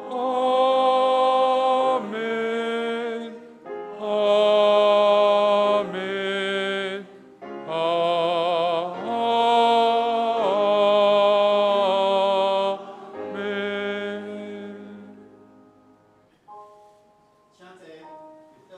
C: 阿們，阿們，阿們。
F: 請坐，入座。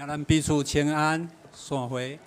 D: 請咱彼此請安，散會。